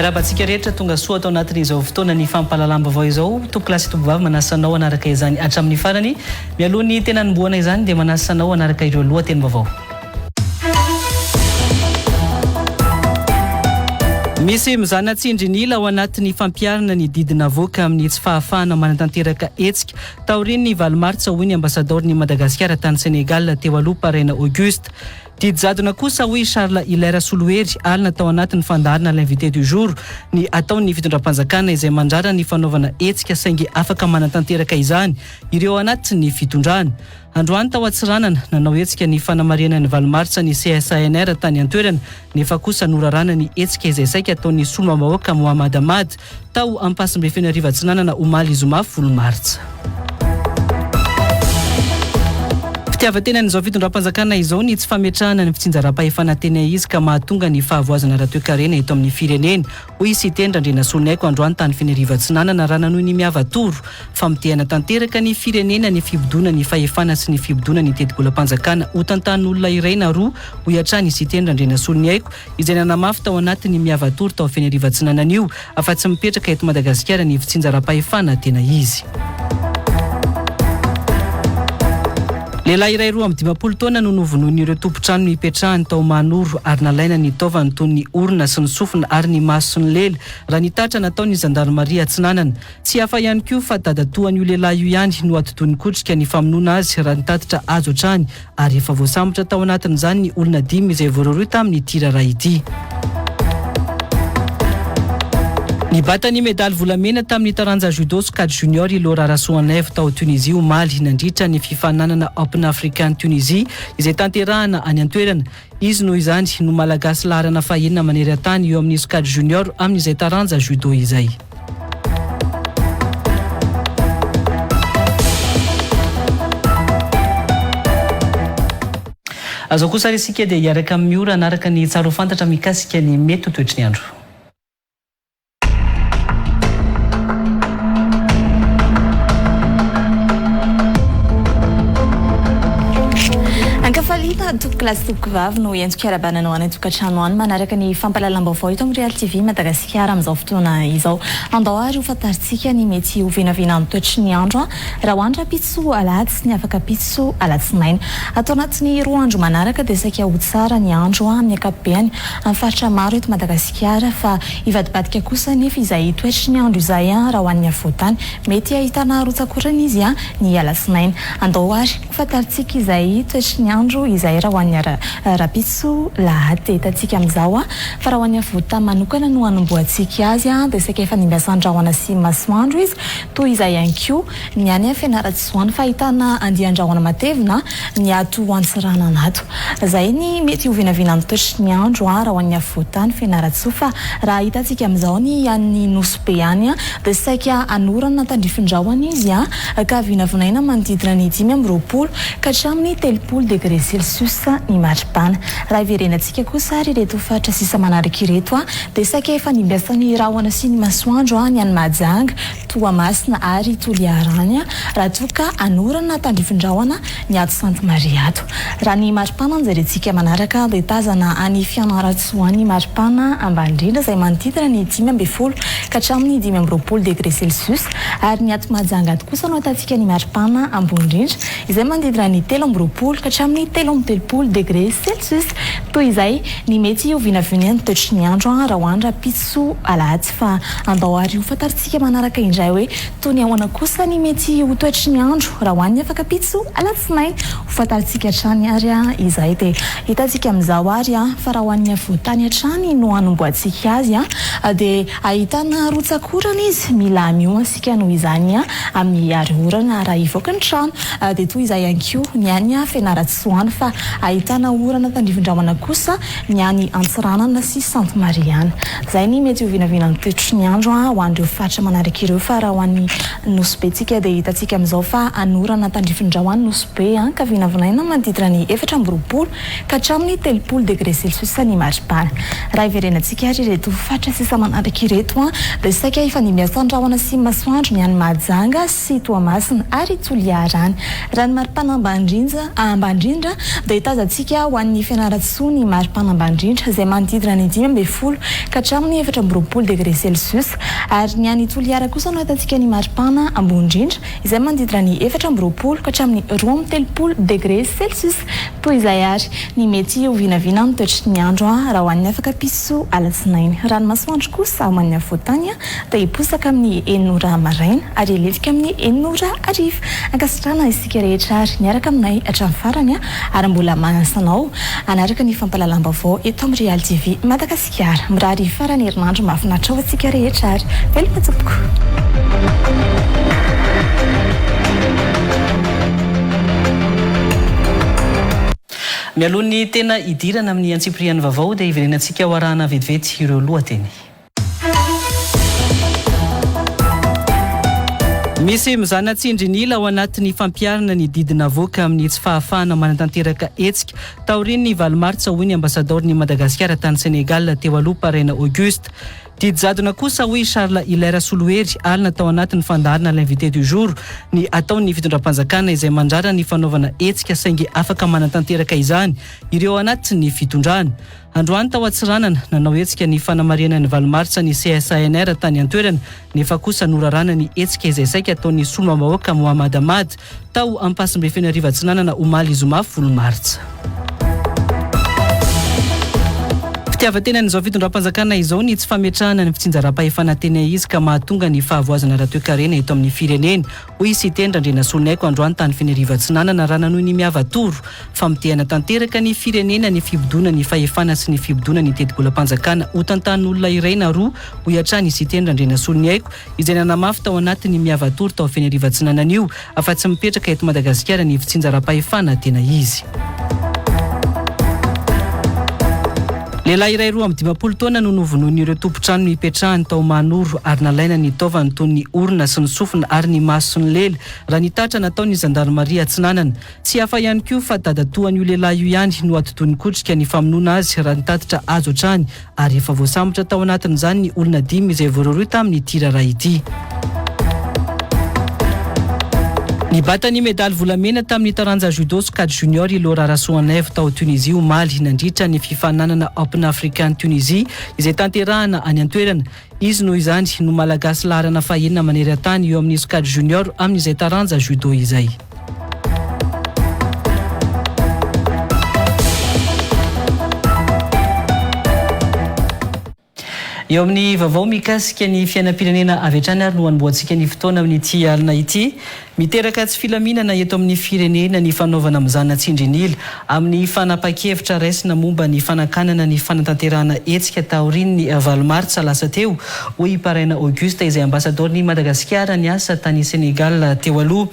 Miarahaba antsika rehetra tonga soa ato anatin'izao fotoana ny fampahalalam-baovao izao. Tompokolahy sy tompovavy manasa anao hanaraka izany hatramin'ny farany. Mialoha ny tena hanombohana izany dia manasa anao hanaraka ireo lohatenim-baovao. Misy mizana tsindrin'ila ao anatin'ny fampiharana ny didy navoaka amin'ny tsy fahafahana manatanteraka hetsika taorian'ny valo martsa hoy ny ambasadaoron'i Madagasikara tany Sénégal teo aloha Paraina Auguste. Didy jadona kosa hoy Charles Hilaire Solohery alina tao anatin'ny fandaharana L'invité du jour ny ataon'ny fitondram-panjakana izay mandrara ny fanaovana hetsika saingy afaka manatanteraka izany ireo anatin'ny fitondrana. Androany tao Antsiranana, nanao hetsika ny fanamarihana ny valo martsa ny CSANR tany an-toerana, nefa kosa norarana ny hetsika izay saika ataon'ny solombavambahoaka Mohamad Ahmad tao Ampasimbe Fenoarivo Atsinanana omaly zoma folo martsa. Fitiavan-tenan'izao fitondram-panjakana izao ny tsy fametrahana ny fitsinjaram-pahefana tena izy ka mahatonga ny fahavoazana ara-toekarena eto amin'ny firenena, hoy i Siteny Randrianasoloniaiko androany tany Fenerivo Atsinanana raha nanohy ny Miava Toro. Famotehana tanteraka ny firenena ny fibodoana ny fahefana sy ny fibodoana ny tetibolam-panjakana ho tantanin'olona iray na roa, hoy hatrany i Siteny Randrianasoloniaiko, izay nanamafy tao anatin'ny Miava Tour tao Fenerivo Atsinanana io fa tsy mipetraka eto Madagasikara ny fitsinjaram-pahefana tena izy. Lehilahy iray 52 taona no novonoin'ireo tompon-trano nipetrahany tao Mahanoro ary nalaina ny taovany toy ny orona sy ny sofina ary ny maso sy ny lela, raha ny tatra nataon'ny zandarimaria Atsinanana. Tsy hafa ihany koa fa dadatoan'io lehilahy io ihany no atidoha nikotrika ny famonoana azy raha ny tatitra azo hatrany ary efa voasambotra tao anatin'izany ny olona dimy izay voarohirohy tamin'ity raharaha ity. Nibata ny medaly volamena tamin'ny taranja judo sokajy junior i Laura Rasoanaivo tao Tunisie omaly nandritra ny fifaninanana Open African Tunisie izay tanterahana any an-toerana. Izy noho izany no Malagasy laharana fahenina maneran-tany eo amin'ny sokajy junior amin'izay taranja judo izay. Azao kosa ary isika dia hiaraka amin'ny Miora hanaraka ny tsara ho fantatra mikasika ny mety ho toetry ny andro. Ankafaliana tompokolahy sy tompokovavy no entiko hiarahabana anao any an-tokantrano any manaraka ny fampahalalam-baovao eto amin'ny Real TV Madagasikara amin'izao fotoana izao. Andao ary ho fantarintsika ny mety ho vinavinan'ny toetry ny andro raha ho any rahampitso alahady sy ny afak'ampitso alatsinainy. Ato anatin'ny roa andro manaraka dia saika ho tsara ny andro amin'ny ankapobeny amin'ny faritra maro eto Madagasikara fa hivadibadika kosa anefa izay toetry ny andro izay raha ho an'ny afovoan-tany. Mety hahitana rotsak'orana izy ny alatsinainy. Andao ary ho fantarintsika izay toetry ny andro izay raha ho an'ny rahampitso lahady. Dia hitantsika amin'izao fa raha ho an'ny afovoan-tany manokana no hanombohantsika azy dia saika efa nimbiasan-drahona sy masoandro izy toy izay ihany koa Ny any Fianarantsoa ny fahitana andian-drahona matevina ny ato Antsiranana ato. Izay ny mety ho vinavinan'ny toetry ny andro raha ho an'ny afovoan-tany Fianarantsoa fa raha hitantsika amin'izao ny any Nosy Be any dia saika hanorana tandrifin-drahona izy ka vinavinaina manodidina ny 25 ka hatramin'ny 30 degré celsius ny maripana. Raha hiverenantsika kosa ary ireto faritra sisa manaraka ireto dia saika efa nimbiasan'ny rahona sy ny masoandro ny any Mahajanga, Toamasina ary Toliara any raha toa ka hanorana tandrifin-drahona ny ato Sainte Marie ato. Raha ny maripana no jerentsika manaraka dia tazana any Fianarantsoa any ny maripana ambany indrindra izay manodidina ny 15 ka hatramin'ny 25 degré celsius ary ny ato Mahajanga ato kosa no ahitantsika ny maripana ambony indrindra izay manodidina ny 23 ka hatramin'ny 33 degré celsius. Toy izay ny mety ho vinavin'ny toetry ny andro raha ho any rahampitso alahady. Fa andao ary ho fantarintsika manaraka indray hoe toy ny ahoana kosa ny mety ho toetry ny andro raha ho an'ny afak'ampitso alatsinainy. Ho fantarintsika hatrany ary izay. Dia hitantsika amin'izao ary fa raha ho an'ny afovoan-tany hatrany no hanombohantsika azy dia ahitana rotsak'orana izy. Mila miomana isika noho izany amin'ny ary orana raha hivoaka ny trano. Dia toy izay ihany koa ny any Fianarantsoa any fa ahitana orana tandrifin-drahona kosa ny any Antsiranana sy Sainte Marie any. Izay ny mety ho vinavinan'ny toetry ny andro ho an'ireo faritra manaraka ireo fa raha ho an'ny Nosy Be tsika dia hitantsika amin'izao fa hanorana tandrifin-drahona any Nosy Be ka vinavinaina manodidina ny 24 ka hatramin'ny 30 degré celsius ny maripana. Raha hiverenantsika ary ireto faritra sisa manaraka ireto dia saika hifandimbiasan-drahona sy masoandro ny any Mahajanga sy Toamasina ary Toliara any. Raha ny maripana ambany indrindra dia tazantsika. Hitantsika ho an'ny Fianarantsoa ny maripana ambany indrindra izay manodidina ny 15 ka hatramin'ny 24 degré celsius ary ny any Toliara kosa no ahitantsika ny maripana ambony indrindra izay manodidina ny 24 ka hatramin'ny 32 degré celsius. Toy izay àry ny mety ho vinavina ny toetry ny andro raha ho an'ny afak'apiso alatsinainy. Raha ny masoandro kosa ho an'ny afovoan-tany dia hiposaka amin'ny enina ora maraina ary hilefika amin'ny enina ora hariva. Ankasitrahana isika rehetra ary niaraka aminay hatramin'ny farany ary mbola manasa anao hanaraka ny fampahalalam-baovao eto amin'ny Real TV Madagasikara. Mirary faran'ny herinandro mahafinaritra ho antsika rehetra ary veloma tompoko. Mialoha ny tena hidirana amin'ny antsipirian'ny vaovao dia hiverenantsika ho arahana vetivety ireo lohateny. Misy mizana tsindrin'ila ao anatin'ny fampiharana ny didy navoaka amin'ny tsy fahafahana manatanteraka hetsika taorian'ny valo martsa hoy ny ambasadaoron'i Madagasikara tany Sénégal teo aloha Paraina Auguste. Didy jadona kosa hoy i Charles Hilaire Solohery alina tao anatin'ny fandaharana L'invité du jour ny ataon'ny fitondram-panjakana izay mandrara ny fanaovana hetsika saingy afaka manatanteraka izany ireo ao anatin'ny fitondrana. Androany tao Antsiranana, nanao hetsika ny fanamarihana ny valo martsa ny CSANR tany an-toerana, nefa kosa norarana ny hetsika izay saika ataon'ny solombavambahoaka Mohamad Ahmad tao Ampasimbe Fenoarivo Atsinanana omaly zoma folo martsa. Fitiavan-tenan'izao fitondram-panjakana izao ny tsy fametrahana ny fitsinjaram-pahefana tena izy ka mahatonga ny fahavoazana ara-toekarena eto amin'ny firenena, hoy i Siteny Randrianasoloniaiko androany tany Fenerivo Atsinanana raha nanohy ny Miava Toro. Famotehana tanteraka ny firenena ny fibodoana ny fahefana sy ny fibodoana ny tetibolam-panjakana ho tantanin'olona iray na roa, hoy hatrany i Siteny Randrianasoloniaiko, izay nanamafy tao anatin'ny Miava Tour tao Fenerivo Atsinanana io fa tsy mipetraka eto Madagasikara ny fitsinjaram-pahefana tena izy. Lehilahy iray 52 taona no novonoin'ireo tompon-trano nipetrahany tao Mahanoro ary nalaina ny taovany toy ny orona sy ny sofina ary ny maso sy ny lela, raha ny tatra nataon'ny zandarimaria Atsinanana. Tsy hafa ihany koa fa dadatoan'io lehilahy io ihany no atidoha nikotrika ny famonoana azy raha ny tatitra azo hatrany ary efa voasambotra tao anatin'izany ny olona dimy izay voarohirohy tamin'ity raharaha ity. Nibata ny medaly volamena tamin'ny taranja judo sokajy junior i Laura Rasoanaivo tao Tunisie omaly nandritra ny fifaninanana Open African Tunisie izay tanterahana any an-toerana. Izy noho izany no Malagasy laharana fahenina maneran-tany eo amin'ny sokajy junior amin'izay taranja judo izay. Eo amin'ny vaovao mikasika ny fiainam-pirenena avy hatrany ary no hanombohantsika ny fotoana amin'ity alina ity. Miteraka tsy filaminana eto amin'ny firenena ny fanaovana mizana tsindrin'ila amin'ny fanapahan-kevitra raisina momba ny fanakanana ny fanatanterahana hetsika taorian'ny valo martsa lasa teo, hoy i Paraina Auguste izay ambasadaoron'i Madagasikara niasa tany Sénégal teo aloha.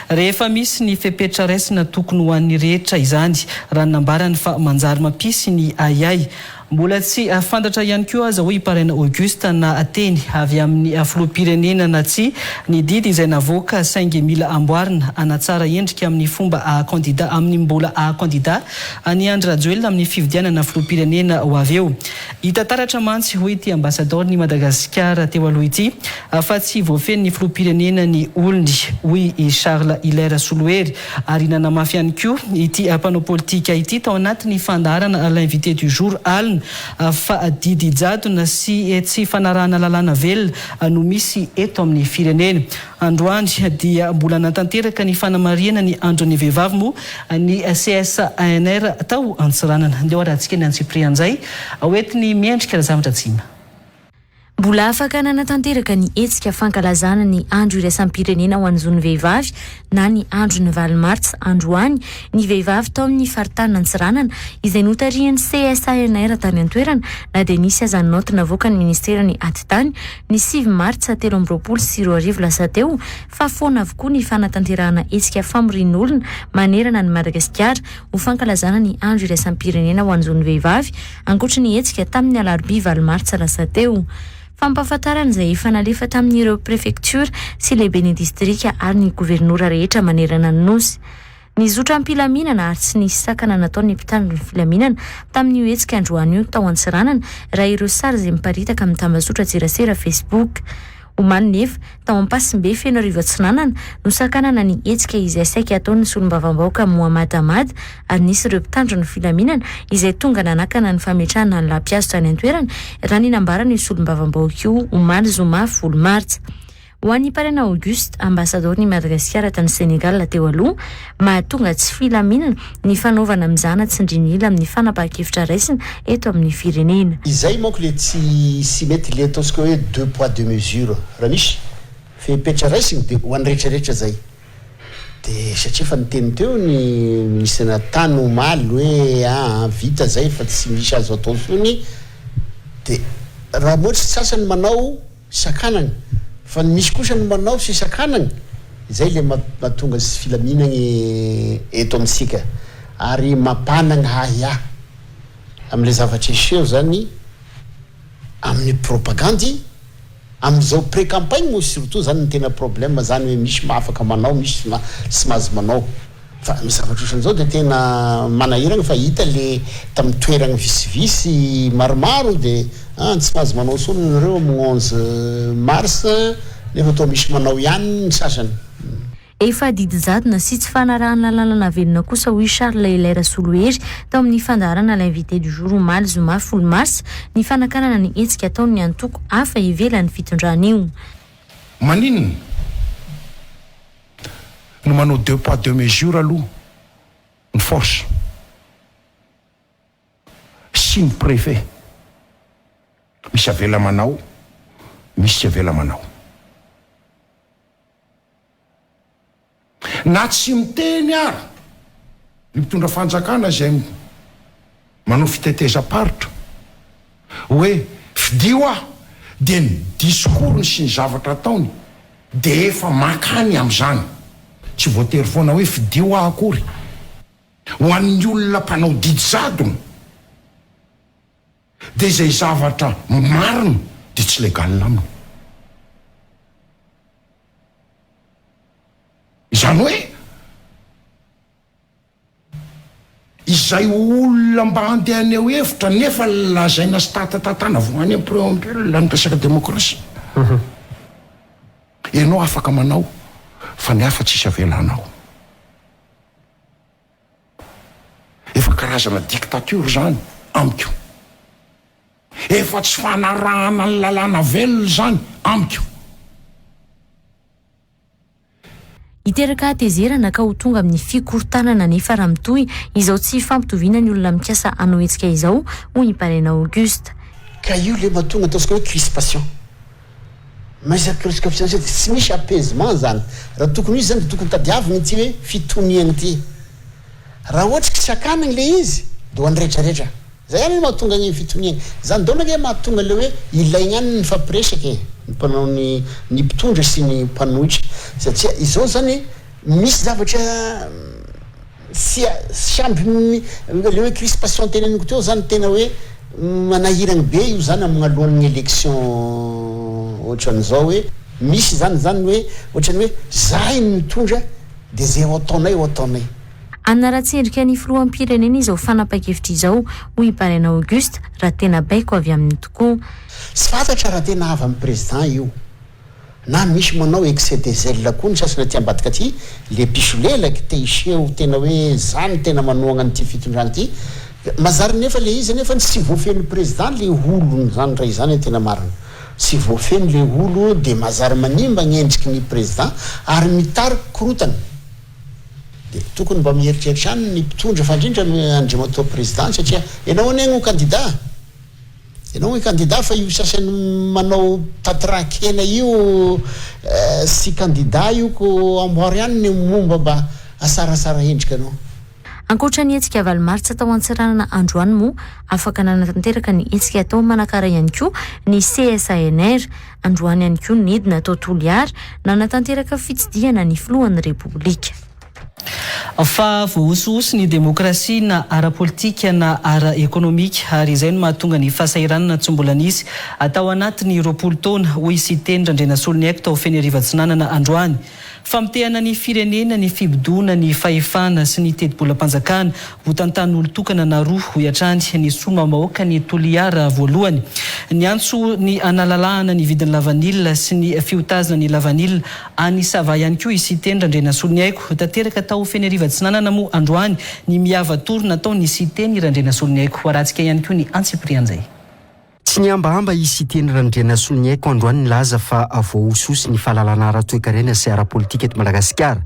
Rehefa misy ny fepetra raisina tokony ho an'ny rehetra izany, raha ny nambarany fa manjary mampisy ny ahiahy. Mbola tsy fantatra ihany koa aza hoy i Paraina Auguste na teny avy amin'ny filoham-pirenena na tsia ny didy izay navoaka saingy mila amboarina hanatsara endrika amin'ny fomba aha-kandida amin'ny mbola aha-kandida an'i Andry Rajoelina amin'ny fifidianana filoham-pirenena ho avy eo. Hita taratra mantsy hoy ity ambasadaoron'i Madagasikara teo aloha ity fa tsy voafehin'ny filoham-pirenena ny olony hoy i Charles Hilaire Solohery ary nanamafy ihany koa ity mpanao politika ity tao anatin'ny fandaharana L'invité du jour alina fa didy jadona sy tsy fanarahana lalàna velona no misy eto amin'ny firenena. Androany dia mbola nanatanteraka ny fanamarihana ny andron'ny vehivavy moa ny CSANR tao Antsiranana. Ndeha ho arahantsika ny antsipirian'izay hoentin'i Miendrika Razafindratsima. Mbola afaka nanatanteraka ny hetsika fankalazana ny Andro iraisam-pirenena ho an'ny zon'ny vehivavy na ny andron'ny valo martsa androany ny vehivavy tao amin'ny faritanin'Antsiranana izay notarihan'ny CSANR tany an-toerana na dia nisy aza ny naoty navoakan'ny ministeran'ny Atitany ny sivy martsa 2023 lasa teo fa foana avokoa ny fanatanterahana hetsika famorian'olona manerana an'i Madagasikara ho fankalazana ny Andro iraisam-pirenena ho an'ny zon'ny vehivavy ankoatry ny hetsika tamin'ny alarobia valo martsa lasa teo. Fampahafantarana izay efa nalefa tamin'ireo prefektiora sy lehiben'ny distrika ary ny governora rehetra manerana ny Nosy. Nizotra am-pilaminana ary tsy nisy sakana nataon'ny mpitandro ny filaminana tamin'io hetsika androany io tao Antsiranana raha ireo sary izay miparitaka amin'ny tambazotran-tserasera Facebook. Omaly nefa, tao Ampasimbe Fenoarivo Atsinanana, nosakanana ny hetsika izay saika hataon'ny solombavambahoaka Mohamad Ahmad ary nisy ireo mpitandro ny filaminana izay tonga nanakana ny fametrahana ny lampihazo tany an-toerana, raha ny nambaran'io solombavambahoaka io omaly zoma folo martsa. Ho an'i Paraina Auguste, ambasadaoron'i Madagasikara tany Sénégal teo aloha, mahatonga tsy filaminana ny fanaovana mizana tsindrin'ila amin'ny fanapahan-kevitra raisina eto amin'ny firenena. Izay manko le tsy sy mety le ataontsika hoe deux poids deux mesures raha misy fepetra raisiny de ho an'ny rehetra rehetra zay de satria efa niteny teo ny ministre na tany omaly hoe aa vita zay fa tsy misy azo atao intsony de raha moa tsy sasany manao sakanagny fa ny misy kosa ny manao sy sakanagny izay le mahatonga sy filaminagny eto amintsika ary mampanagna ahiahy amle zavatra hiseho zany amin'ny propagandy amin'izao pré campagne moa surtout zany ny tena problème zany hoe misy mahafaka manao misy tsy mahazo manao. Fa ny zavatra ohatran'izao dia tena manahirana fa hita le tamin'ny toerana visivisy maromaro dia an tsy mahazo manao intsony nareo amin'ny 11 mars nefa toa misy manao ihany ny sasany. Efa didy jadona sy tsy fanarahana lalana velona kosa hoy Charles Hilaire Solohery tao amin'ny fandaharana L'invité du jour omaly zoma folo marsa ny fanakanana ny hetsika ataon'ny antoko hafa ivelan'ny fitondrana io. Maninona no manao deux poids deux mesures aloha ny force sy ny préfet, misy avela manao, misy tsy avela manao. Na tsy miteny ary ny mpitondra fanjakana izay manao fitetezam-paritra hoe fidio aho dia ny discours-ny sy ny zavatra ataony dia efa mankany amin'izany. Tsy voatery foana hoe fidio aho akory. Ho an'ny olona mpanao didy jadona dia izay zavatra marina dia tsy légal aminy. Izany hoe izay olona mba handeha haneho hevitra nefa lazaina sy tatatatana vao any am préambule ny resaka démocratie. Ianao afaka manao fa ny hafa tsisy avela hanao. Efa karazana dictature izany amiko. Efa tsy fanarahana ny lalàna velona izany amiko. Hiteraka hatezerana ka ho tonga amin'ny fikorontanana anefa raha mitohy izao tsy fampitoviana ny olona mikasa hanao hetsika izao, hoy i Baleine Auguste. Ka io le mahatonga ataontsika hoe crispation. Misy crispation zay de tsy misy apaisement zany. Raha tokony ho izy zany de tokony tadiavina ity hoe fitoniana ity. Raha ohatry ka sakanana le izy de ho an'ny retraretra. Zay ihany no mahatonga ny fitoniana. Zany daholo ange mahatonga le hoe ilaigna ihany ny mifampiresaka e, ny mpanao ny ny mpitondra sy ny mpanohitra satria izao zany misy zavatra tsy samby le hoe crispation teneniko teo zany tena hoe manahiragna be io zany amin'alohan'ny élection ohatran'izao hoe misy zany zany hoe ohatran'ny hoe zahay no mitondra de zay ho ataonay ho ataonay. Hanaratsy endrika ny filoham-pirenena izao fanapahan-kevitra izao, hoy i Baleine Auguste, raha tena baiko avy aminy tokoa. Tsy fantatra raha tena avy amin'ny président io na misy manao excès de zèle koa ny sasany aty ambadika aty, le mpisolelaky te hiseho tena hoe za no tena manohagna an'ity fitondrana ity, mazary nefa le izy nefa tsy voafehin'ny président le olony zany raha izany ny tena marina, tsy voafehiny le olo de mazary manimba ny endriky ny président ary mitariky korotana. Dia tokony mba mieritreritra ihany ny mpitondra fa indrindra ny Andriamatoa Président satria ianao anie no candidat, ianao no candidat fa io sasany manao tatiran-kena io sy candidat io ko amboaro ihany ny momba mba hasarasara endrika anao. Ankoatra ny hetsika valo martsa tao Antsiranana androany moa, afaka nanatanteraka ny hetsika tao Manakara ihany koa ny CSANR. Androany ihany koa nidina tao Toliara nanatanteraka fitsidihana ny filohan'ny Repoblika. Fa voahosihosy ny demokrasia na ara-politika na ara-ekonomika ary izay no mahatonga ny fahasahiranana tsy mbola nisy tao anatin'ny 20 taona, hoy i Siteny Randrianasoloniaiko tao Fenerivo Atsinanana androany. Famotehana ny firenena ny fibodoana ny fahefana sy ny tetibolam-panjakana ho tantanin'olon-tokana na roa, hoy hatrany ny solombavambahoakan'i Toliara voalohany. Niantso ny hanalalahana ny vidin'ny lavanila sy ny fiotazana ny lavanila any Sava ihany koa i Siteny Randrianasoloniaiko. Tanteraka tao Fenerivo Atsinanana moa androany ny Miava Tour nataon'i Siteny Randrianasoloniaiko. Haratsika ihany koa ny antsipirian'izay. Tsy nihambahamba i Siteny Randrianasoloniaiko androany nilaza fa voahosihosy ny fahalalana ara-toekarena sy ara-politika eto Madagasikara.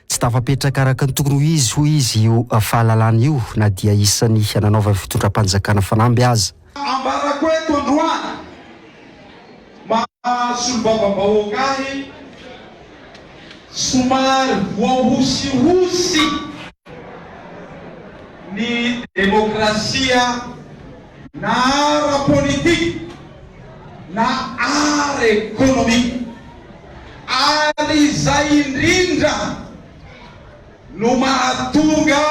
Tsy tafapetraka araka ny tokony ho izy, hoy izy, io fahalalana io na dia isan'ny nanaovan'ny fitondram-panjakana fanamby aza. Ambarako eto androany maha solombavambahoaka ahy, somary voahosihosy ny demokrasia na ara-politika na ara-ekonomika, ary izay indrindra no mahatonga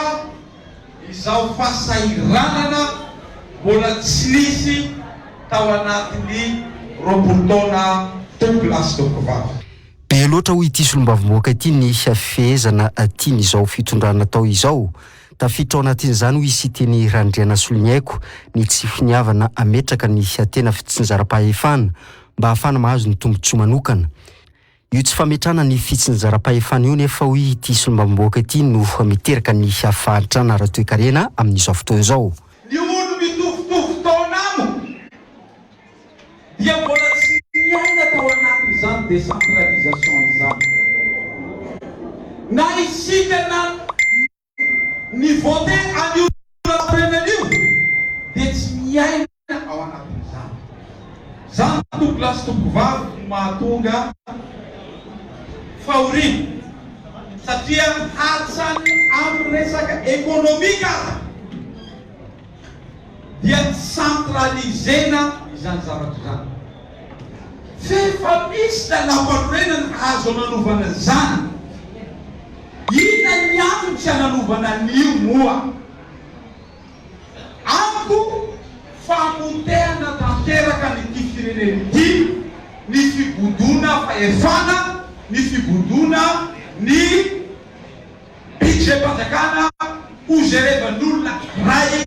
izao fahasahiranana mbola tsy nisy tao anatin'ny 20 taona tompolahy sy tompovavy. Be loatra hoy ity solombavambahoaka ity ny fehezana tian'izao fitondrana atao izao. Tafiditra ao anatin'izany hoy i Siteny Randrianasoloniaiko ny tsy finiavana hametraka ny tena fitsinjaram-pahefana mba hahafahana mahazo ny tombontsoa manokana. Io tsy fametrahana ny fitsinjaram-pahefana io nefa hoy ity solombavambahoaka ity no miteraka ny fahantrana ara-toekarena amin'izao fotoana izao. Ny olo mitovitovy taona amiko dia mbola tsy niaina tao anatin'izany décentralisation izany. Na isika na Ny vote an'io lalàmpanorenana io dia tsy miaina ao anatin'izany. Izany tompokolahy sy tompokovavy no mahatonga fahoriana satria hatrany amin'ny resaka ekonomika aza dia centraliser-na izany zavatra izany. F'efa misy lalàmpanorenana azo ananovana izany. Inona ny antony tsy ananovana an'io moa? Amiko famotehana tanteraka an'ity firenena ity ny fibodoana fahefana, ny fibodoana ny budget-mpanjakana ho gerevan'olona iray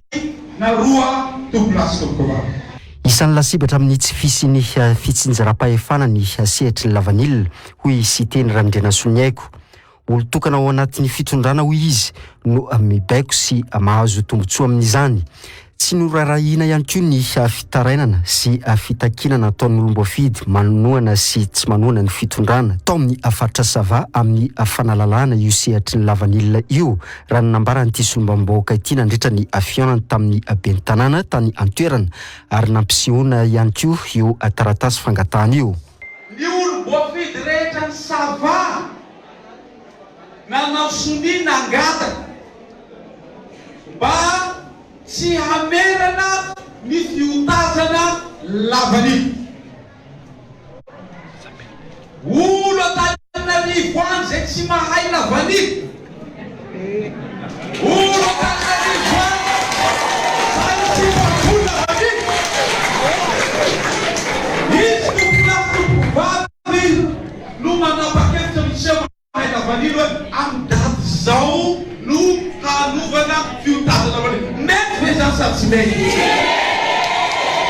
na roa tompolahy sy tompokovavy. Isan'ny lasibatra amin'ny tsy fisian'ny fitsinjaram-pahefana ny sehatry ny lavanila, hoy i Siteny Randrianasoniaiko. Olon-tokana ao anatin'ny fitondrana, hoy izy, no mibaiko sy mahazo tombontsoa amin'izany. Tsy noraharahiana ihany koa ny fitarainana sy fitakiana nataon'ny olom-boafidy manohana sy tsy manohana ny fitondrana tao amin'ny faritra Sava amin'ny fanalalahana io sehatry ny lavanila io, raha ny nambaran'ity solombavambahoaka ity nandritra ny fihaonany tamin'ny ben'ny tanàna tany an-toerana ary nampisehoana ihany koa io taratasy fangatahana io. Ny olom-boafidy rehetra any Sava nanao sonia nangataka mba tsy hamerana ny fiotazana lavanila. Olo Antananarivo any izay tsy mahay lavanila. Olo Antananarivo any izay tsy mpamono lavanila. Izy tompolahy tompovavy no manapa-kevitra miseho mahay lavanila hoe amin'ny daty izao no hanovana fiotazana lavanila. Mety ve izany sa tsy mety?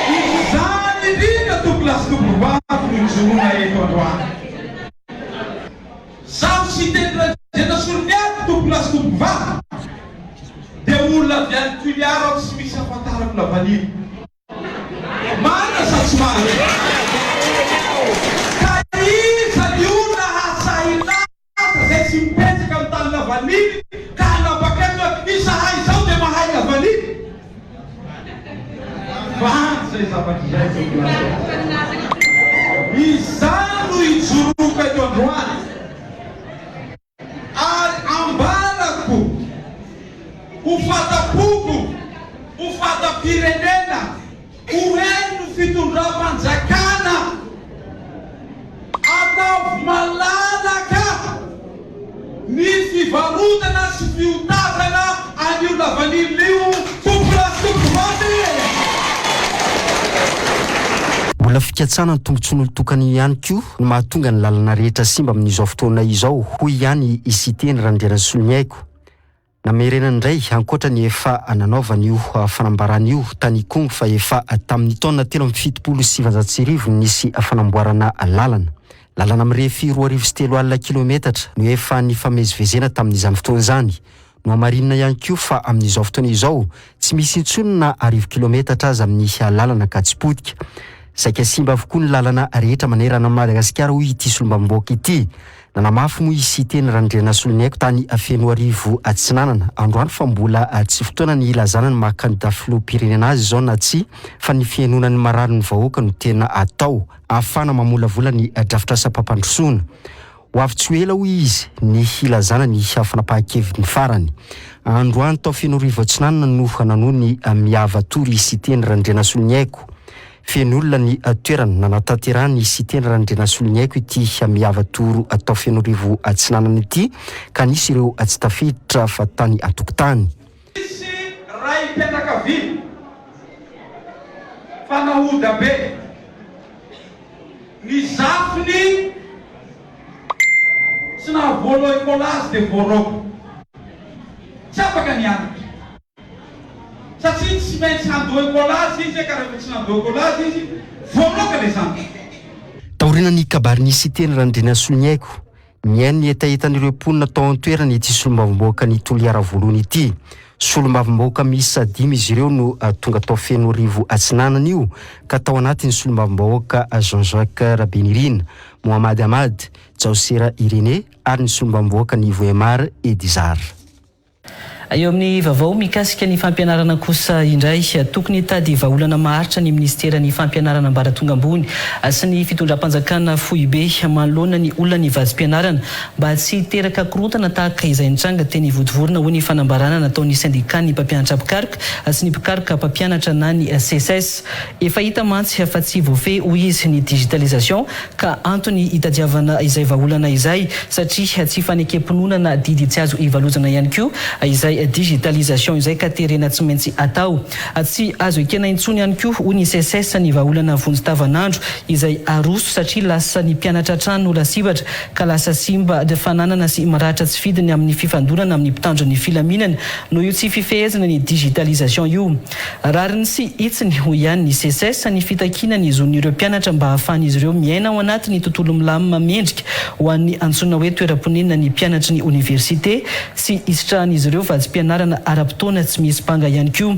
Izany indrindra tompolahy sy tompovavy no ijoroana eto androany. Zaho Siteny Randrianasoloniaiko tompolahy sy tompovavy dia olona avy any Toliara aho tsy misy ahafantarako lavanila. Marina sa tsy marina? Ka iza ny olona hahasahy hilaza izay tsy mipetraka amin'ny tany lavanily ka hanapa-kevitra hoe izahay izao dia mahay lavanily? Vandy izay zavatra izay tompolahy. Izany no ijoroako eto androany. Ary ambarako ho fata-poko, ho fata-pirenena, ho heno fitondram-panjakana, ataovy malalaka ny fivarotana sy fiotazana an'io lavanila io, tompolahy sy tompovavy e! Mbola. Mbola fikatsahana ny tombontsoan'olon-tokana ihany koa no mahatonga ny lalana rehetra simba amin'izao fotoana izao, hoy ihany i Siteny Randrianasoloniaiko. Namerenany indray, ankoatra ny efa nanaovany io fanambarana io tany Ikongo fa efa tamin'ny taona 1973 no nisy fanamboarana lalana. Lalana mirefy 3002 kilometatra no efa nifamezivezena tamin'izany fotoana izany. Nohamarinina ihany koa fa amin'izao fotoana izao, tsy misy intsony na 1000 kilometatra aza amin'ny lalana ka tsy potika. Saika simba avokoa ny lalana rehetra manerana an'i Madagasikara hoy ity solombavambahoaka ity. Nanamafy moa i Siteny Randrianasoloniaiko tany Fenoarivo Atsinanana androany fa mbola tsy fotoana ny hilazana ny maha kandida filoham-pirenena azy izao na tsia fa ny fihainoana ny mararin'ny vahoaka no tena atao ahafahana mamolavola ny drafitrasam-pampandrosoana. Ho avy tsy ho ela hoy izy ny hilazana ny fanapahan-keviny farany. Androany tao Fenoarivo Atsinanana no nanohy ny Miava Tour i Siteny Randrianasoloniaiko. Feno olona ny toerana nanatanterahany Siteny Randrianasoloniaiko ity Miava Tour tao Fenoarivo Atsinanana ity ka nisy ireo tsy tafiditra fa tany an-tokotany. Nisy raim-pianakaviana fa nahoda be ny zafiny tsy nahavoaloha écolage dia voaroaka. Tsy afaka nianatra. Satria tsy maintsy handoa écolage izy ka rehefa tsy nandoa écolage izy, voaroaka le zandriny. Taorian'ny kabarin'i Siteny Randrianasoloniaiko, nihaino ny hetahetan'ireo mponina tao an-toerana ity solombavambahoakan'i Toliara voalohany ity. Solombavambahoaka miisa dimy izy ireo no tonga tao Fenoarivo Atsinanana io ka tao anatin'ny solombavambahoaka Jean Jacques Rabenirina, Mohamady Ahmad, Djaosera Irénée ary ny solombavambahoakan'i Vohemar Edizar. Eo amin'ny vaovao mikasika ny fampianarana kosa indray, tokony hitady vahaolana maharitra ny minisiteran'ny fampianarana ambaratonga ambony sy ny fitondram-panjakana foibe manoloana ny olan'ny vatsim-pianarana mba tsy hiteraka korontana tahaka izay nitranga teny Vontovorona hoy ny fanambarana nataon'ny sendikan'ny mpampianatra mpikaroka sy ny mpikaroka mpampianatra na ny Seces. Efa hita mantsy fa tsy voafehy hoy izy ny digitalisation ka antony hitadiavana izay vahaolana izay satria tsy fanekem-pinoana na didy tsy azo ivalozana ihany koa izay digitalisation izay ka terena tsy maintsy atao. Tsy azo ekena intsony ihany koa hoy ny Seces ny vahaolana vonjy tavanandro izay aroso satria lasa ny mpianatra hatrany no lasibatra ka lasa simba fananana sy maratra tsy fidiny amin'ny fifandonana amin'ny mpitandro ny filaminana noho io tsy fifehezana ny digitalisation io. Rariny sy hitsiny, hoy ihany ny Seces, ny fitakiana ny zon'ireo mpianatra mba hahafahan'izy ireo miaina ao anatin'ny tontolo milamina mendrika ho an'ny antsoina hoe toeram-ponenan'ny mpianatry ny oniversite sy hisitrahan'izy ireo vatsim-pianarana ara-potoana tsy misy banga ihany koa.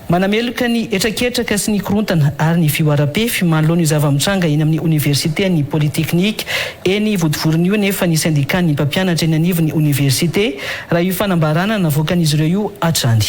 Manameloka ny hetraketraka sy ny korontana ary ny fihoaram-pefy manoloana io zava-mitranga eny amin'ny oniversiten'ny Polytechnique eny Vontovorona io anefa ny sendikan'ny mpampianatra eny anivon'ny oniversite raha io fanambarana navoakan'izy ireo io hatrany.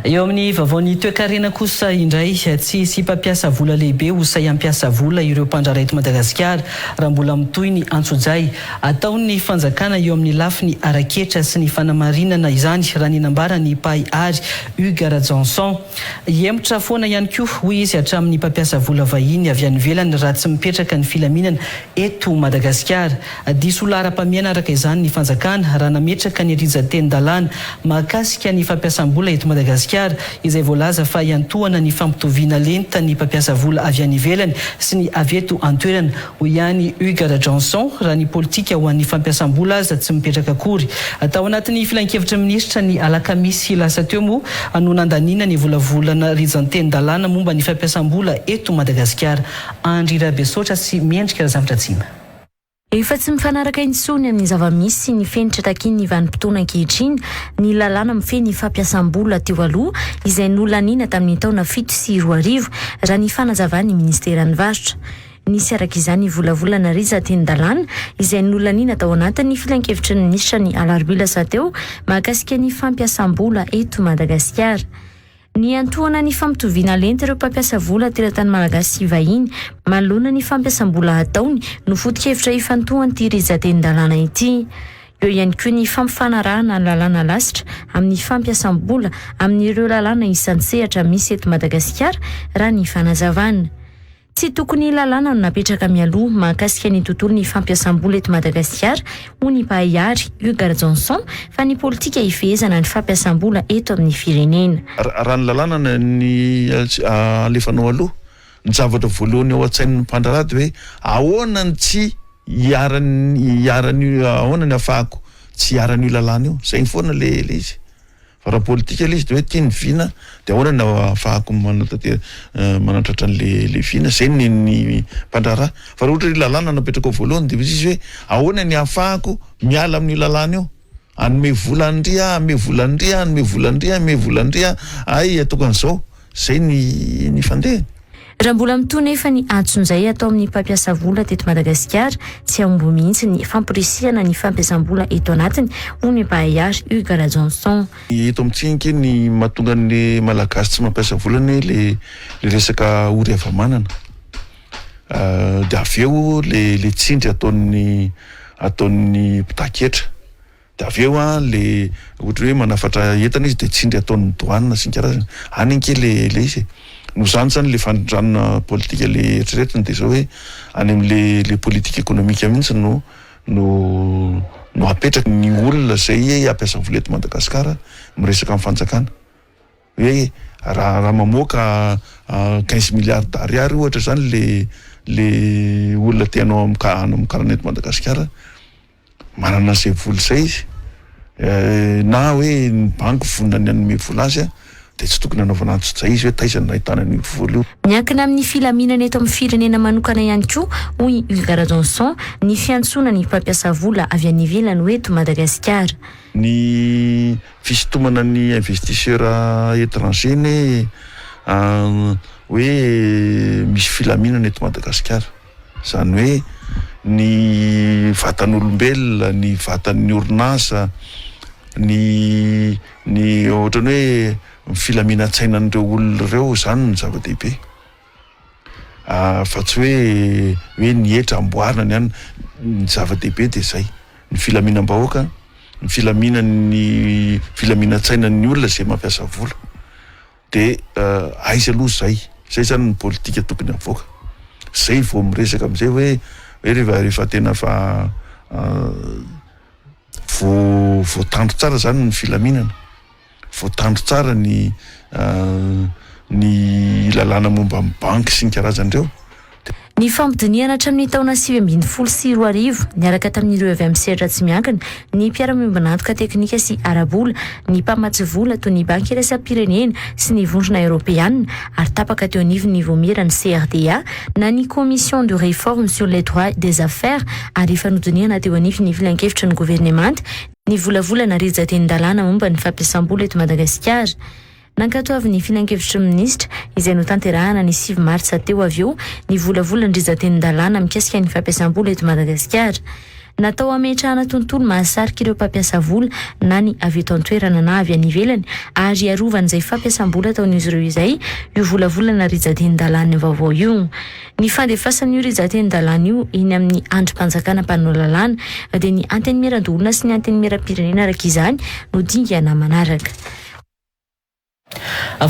Eo amin'ny vaovaon'ny toekarena kosa indray, tsy hisy mpampiasa vola lehibe ho sahy hampiasa vola ireo mpandraharaha eto Madagasikara raha mbola mitohy ny antsojay ataon'ny fanjakana eo amin'ny lafiny ara-ketra sy ny fanamarinana izany, raha ny nambaran'ny mpahay àry Hugues Rajaonson. Hihemotra foana ihany koa, hoy izy, hatramin'ny mpampiasa vola vahiny avy any ivelany raha tsy mipetraka ny filaminana eto Madagasikara. Diso laharam-pahamehana araka izany ny fanjakana raha nametraka ny rijan-tenin-dalàna mahakasika ny fampiasam-bola eto Madagasikara izay voalaza fa hiantohana ny fampitoviana lenta ny mpampiasa vola avy any ivelany sy ny avy eto an-toerana, hoy ihany Hugues Rajaonson, raha ny politika ho an'ny fampiasam-bola aza tsy mipetraka akory. Tao anatin'ny filankevitry ny minisitra ny alakamisy lasa teo moa no nandaniana ny volavolana rijan-tenin-dalàna momba ny fampiasam-bola eto Madagasikara. Andry Rabesaotra sy Mendrika Razafidratsima. Efa tsy mifanaraka intsony amin'ny zava-misy sy ny fenitra takian'ny vanim-potoana ankehitriny ny lalàna mifehy ny fampiasam-bola teo aloha izay nolaniana tamin'ny taona 2007, raha ny fanazavan'ny minisiteran'ny Varotra. Nisy araka izany volavolana rijan-tenin-dalàna izay nolaniana tao anatin'ny filankevitry ny minisitra ny alarobia lasa teo mahakasika ny fampiasam-bola eto Madagasikara. Niantohana ny fampitoviana lenta ireo mpampiasa vola teratany malagasy sy vahiny manoloana ny fampiasam-bola ataony no foto-kevitra ifantohan'ity rijan-tenin-dalàna ity. Eo ihany koa ny fampifanarahana ny lalàna lasitra amin'ny fampiasam-bola amin'ireo lalàna isan-tsehatra misy eto Madagasikara, raha ny fanazavana. Tsy tokony lalàna no napetraka mialoha mahakasika ny tontolon'ny fampiasam-bola eto Madagasikara, hoy ny mpahay àry, Hugues Rajohnson, fa ny politika hifehezana ny fampiasam-bola eto amin'ny firenena. Raha ny lalàna ny alefanao aloha, ny zavatra voalohany ao an-tsain'ny mpandraharaha dia hoe ahoana ny tsy hiharan'ny, hiharan'io, ahoana ny ahafahako tsy hiharan'io lalàna io, izay foana ilay izy. Fa raha politika ilay izy dia hoe ity ny vina dia ahoana no ahafahako manatanteraka manatratra an'le le vina, zay ny ny mpandraharaha. Fa raha ohatra hoe lalàna napetraka ao voalohany dia misy izy hoe ahoana ny ahafahako miala amin'io lalàna io, hanome vola an-dry aho, hanome vola an-dry aho, hanome vola an-dry aho, hanome vola an-dry aho, hay ataoko an'izao, zay ny ny fandehany. Raha mbola mitohy nefa ny antsonjay atao amin'ny mpampiasa vola teto Madagasikara, tsy hahomby mihitsy ny famporisihana ny fampiasam-bola eto anatiny, hoy ny mpahay àry Hugues Rajohnson. Eto amintsika ange ny mahatonga ny Malagasy tsy mampiasa vola anie le le resaka ory hava-manana. De avy eo le le tsindry ataon'ny ataon'ny mpitaky hetra. De avy eo an le ohatra hoe manafatra entana izy de tsindry ataon'ny douane sy ny karazany. Any ange le le izy e. Noho izany zany le fandrindranona politika le eritreretina de zao hoe any amle le politique économique mihitsy no no no apetraka ny olona zay hampiasa vola eto Madagasikara miresaka amin'ny fanjakana. Hoe raha raha mamoaka 15 milliards d'ariary ohatra zany le le olona te hanao hamokarana eto Madagasikara Manana izay vola izay izy, na hoe ny banky vonona ny hanome vola azy dia tsy tokony hanaovana antsojay izy hoe taiza no nahitana an'io vola io. Miankina amin'ny filaminana eto amin'ny firenena manokana ihany koa, hoy i Hugues Rajohnson, ny fiantsoana ny mpampiasa vola avy any ivelany ho eto Madagasikara. Ny fisintomana ny investisseur étranger anie hoe misy filaminana eto Madagasikara. Izany hoe ny vatan'olombelona, ny vatan'ny orinasa, ny ny ohatran'ny hoe ny filaminan-tsainan'ireo olona ireo izany no zava-dehibe. Fa tsy hoe hoe ny hetra amboarina ny anona, ny zava-dehibe dia izay, ny filaminam-bahoaka, ny filaminan'ny filaminan-tsainan'ny olona izay mampiasa vola. De aiza aloha zay? Zay zany ny politika tokony avoaka. Zay vao miresaka amizay hoe hoe rehefa rehefa tena fa vo voatandro tsara zany ny filaminana, voatandro tsara ny ny lalàna momba ny banky sy ny karazany reo. Ny fampidinihana hatramin'ny taona 2019, niaraka tamin'ireo avy amin'ny sehatra tsy miankina, ny mpiara-miombon'antoka teknika sy ara-bola, ny mpamatsy vola toy ny Banky iraisam-pirenena sy ny Vondrona Eoropeana ary tapaka teo anivon'ny Vaomieran'ny CRDA na ny Commission de réforme sur les droits des affaires ary efa nodinihana teo anivon'ny Filankevitry ny governemanta ny volavolana rijan-tenin-dalàna momba ny fampiasam-bola eto Madagasikara. Nankatoavin'ny Filankevitry ny Minisitra, izay notanterahana ny sivy martsa teo avy eo, ny volavolan-drijan-tenin-dalàna mikasika ny fampiasam-bola eto Madagasikara. Natao hametrahana tontolo mahasarika ireo mpampiasa vola na ny avy eto an-toerana na avy any ivelany ary hiarovana izay fampiasam-bola ataon'izy ireo izay io volavolana rijan-tenin-dalàna vaovao io. Ny fandefasana io rijan-tenin-dalàna io eny amin'ny andrim-panjakana mpanao lalàna dia ny Antenimierandoholona sy ny Antenimierampirenena araka izany no dingana manaraka.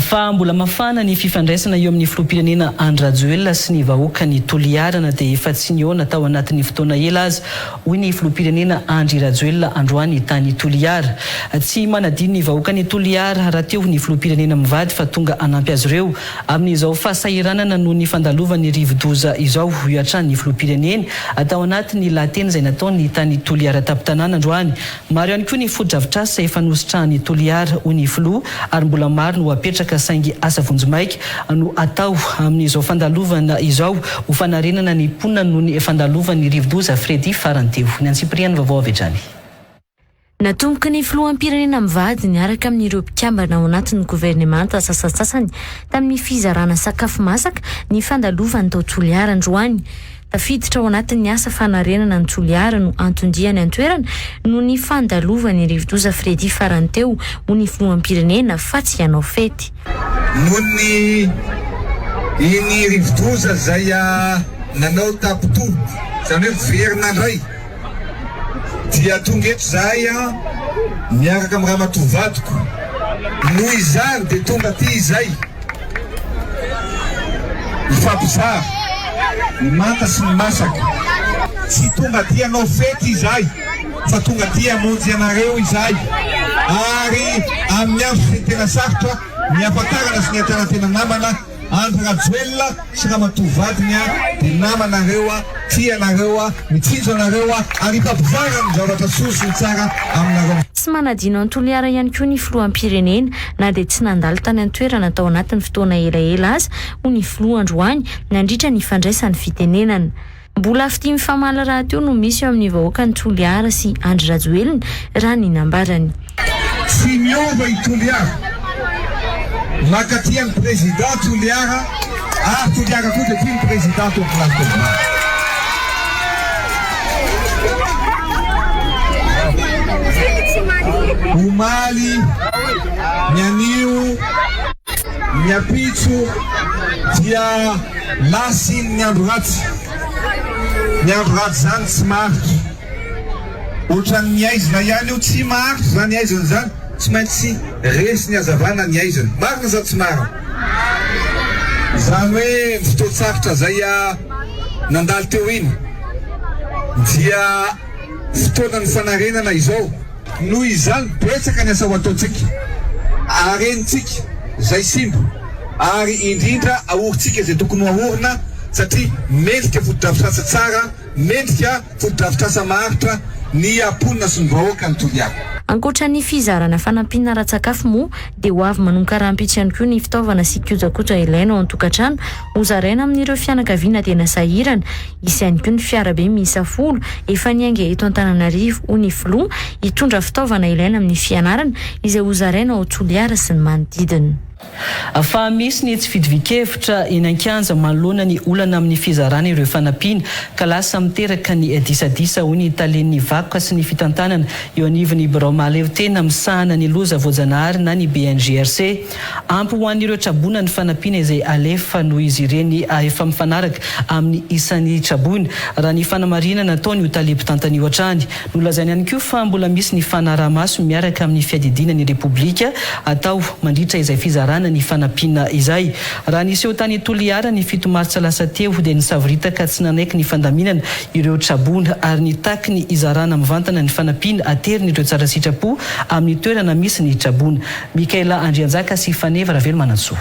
Fa mbola mafana ny fifandraisana eo amin'ny filoham-pirenena Andry Rajoelina sy ny vahoakan'i Toliara na dia efa tsy nihaona tao anatin'ny fotoana ela aza, hoy ny filoham-pirenena Andry Rajoelina androany tany Toliara. Tsy manadino ny vahoakan'i Toliara rahateo ny filoham-pirenena mivady fa tonga hanampy azy ireo amin'izao fahasahiranana noho ny fandalovan'ny rivodoza izao, hoy hatrany ny filoham-pirenena tao anatin'ny lahateny izay nataony tany Toliara tampon-tanàna androany. Maro ihany koa ny fotodrafitrasa efa nositrahan'i Toliara, hoy ny filoha, ary mbola maro no ho apetraka saingy asa vonjimaika no atao amin'izao fandalovana izao ho fanarenana ny mponina noho ny fandalovan'ny rivodoza Freddy farany teo. Ny antsipiriany vaovao avy hatrany. Natomboky ny filoham-pirenena mivady niaraka amin'ireo mpikambana ao anatin'ny governemanta sasantsasany tamin'ny fizarana sakafo masaka ny fandalovany tao Toliara androany. Tafiditra ao anatin'ny asa fanarenana an'i Toliara no anton-diany an-toerana noho ny fandalovan'ny rivodoza Freddy farany teo, hoy ny filoham-pirenena, fa tsy hanao fety. Noho ny iny rivodoza izay nanao tapo-to, izany hoe miverina indray, dia tonga eto izahay miaraka amin'ny ramatoa vadiko. Noho izany dia tonga aty izay hifampizara. Ny manta sy ny masaka. Tsy tonga aty hanao fety izahay fa tonga aty hamonjy anareo izahay ary amin'ny andro izay tena sarotra ny hafantarana sy ny ahitana tena namana, Andry Rajoelina sy ramatoa vadiny dia namanareo, tia anareo, mitsinjo anareo ary hifampizara ny zavatra soa sy ny tsara aminareo. Tsy manadino an'i Toliara ihany koa ny filoham-pirenena na dia tsy nandalo tany an-toerana tao anatin'ny fotoana elaela aza, hoy ny filoha androany nandritra ny fandraisany fitenenana. Mbola fitia mifamaly rahateo no misy eo amin'ny vahoakan'i Toliara sy Andry Rajoelina, raha ny nambarany. Tsy miova i Toliara. Mankatia ny Président Toliara ary Toliara koa dia tia ny Président Tompolahy Tompolahy. Omaly, ny anio, ny ampitso dia lasa iny ny andro ratsy. Ny andro ratsy izany tsy maharitra. Ohatran'ny haizina ihany io, tsy maharitra izany haizina izany, tsy maintsy resy ny hazavana ny haizina. Marina sa tsy marina? Izany hoe ny fotoan-tsarotra izay nandalo teo iny dia fotoanan'ny fanarenana izao. Noho izany betsaka ny asa ho ataontsika, arenintsika izay simba ary indrindra ahorintsika izay tokony ho ahorina satria mendrika fotodrafitrasa tsara, mendrika fotodrafitrasa maharitra ny mponina sy ny vahoaka ny Toliara. Ankoatra ny fizarana fanampiana ara-tsakafo moa dia ho avy manomboka rahampitso ihany koa ny fitaovana sy kojakoja ilaina ao an-tokantrano hozaraina amin'ireo fianakaviana tena sahirana. Hisy ihany koa ny fiarabe miisa folo efa niainga eto Antananarivo, hoy ny filoha, hitondra fitaovana ilaina amin'ny fianarana izay hozaraina ao Toliara sy ny manodidina. Fa misy ny tsy fitovian-kevitra eny an-kianja manoloana ny olana amin'ny fizarana ireo fanampiana ka lasa miteraka ny disadisa, hoy ny talen'ny vakoka sy ny fitantanana eo anivon'ny birao mahaleotena misahana ny loza voajanahary na ny BNGRC. Ampy ho an'ireo traboina ny fanampiana izay alefa noho izy ireny efa mifanaraka amin'ny isan'ny traboina, raha ny fanamarinana nataon'io tale mpitantana io hatrany. Nolazainy ihany koa fa mbola misy ny fanaraha-maso miaraka amin'ny fiadidiana ny Repoblika atao mandritra izay fizarana ny fanampiana izay. Raha niseho tany Toliara ny fito martsa lasa teo dia nisavoritaka tsy nanaiky ny fandaminana ireo traboina ary nitaky ny hizarana mivantana ny fanampiana aterin'ireo tsara sitrapo amin'ny toerana misy ny traboina. Michaela Andrianjaka sy Faneva Ravelomanantsoa.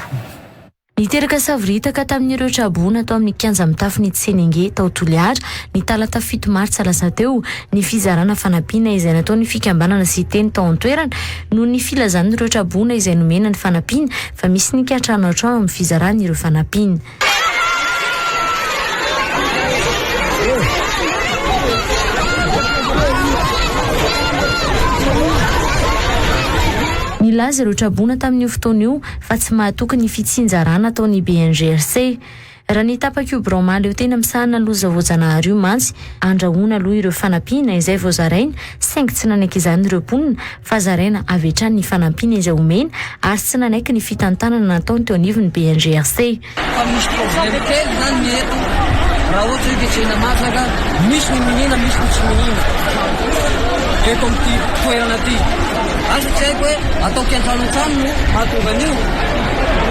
Niteraka savoritaka tamin'ireo traboina tao amin'ny kianja mitafon'i Tsenenge tao Toliara ny talata fito martsa lasa teo ny fizarana fanampiana izay nataon'ny fikambanana Siteny tao an-toerana noho ny filazan'ireo traboina izay nomena ny fanampiana fa misy ny kiantranoantrano amin'ny fizarana ireo fanampiana. Nilaza ireo traboina tamin'io fotoana io fa tsy mahatoky ny fitsinjarana ataon'ny BNGRC. Raha ny tapak'io birao mahaleo tena misahana loza voajanahary io mantsy, andrahoina aloha ireo fanampiana izay vao zaraina saingy tsy nanaiky izany ireo mponina fa zaraina avy hatrany ny fanampiana izay omena ary tsy nanaiky ny fitantanana nataony teo anivon'ny BNGRC. Fa misy problème kely zany ny eto raha ohatra hoe ketrehina masaka, misy ny mihina misy ny tsy mihina eto amin'ity toerana ity. Asa tsy haiko hoe atao kiantrano an-trano no mahatonga an'io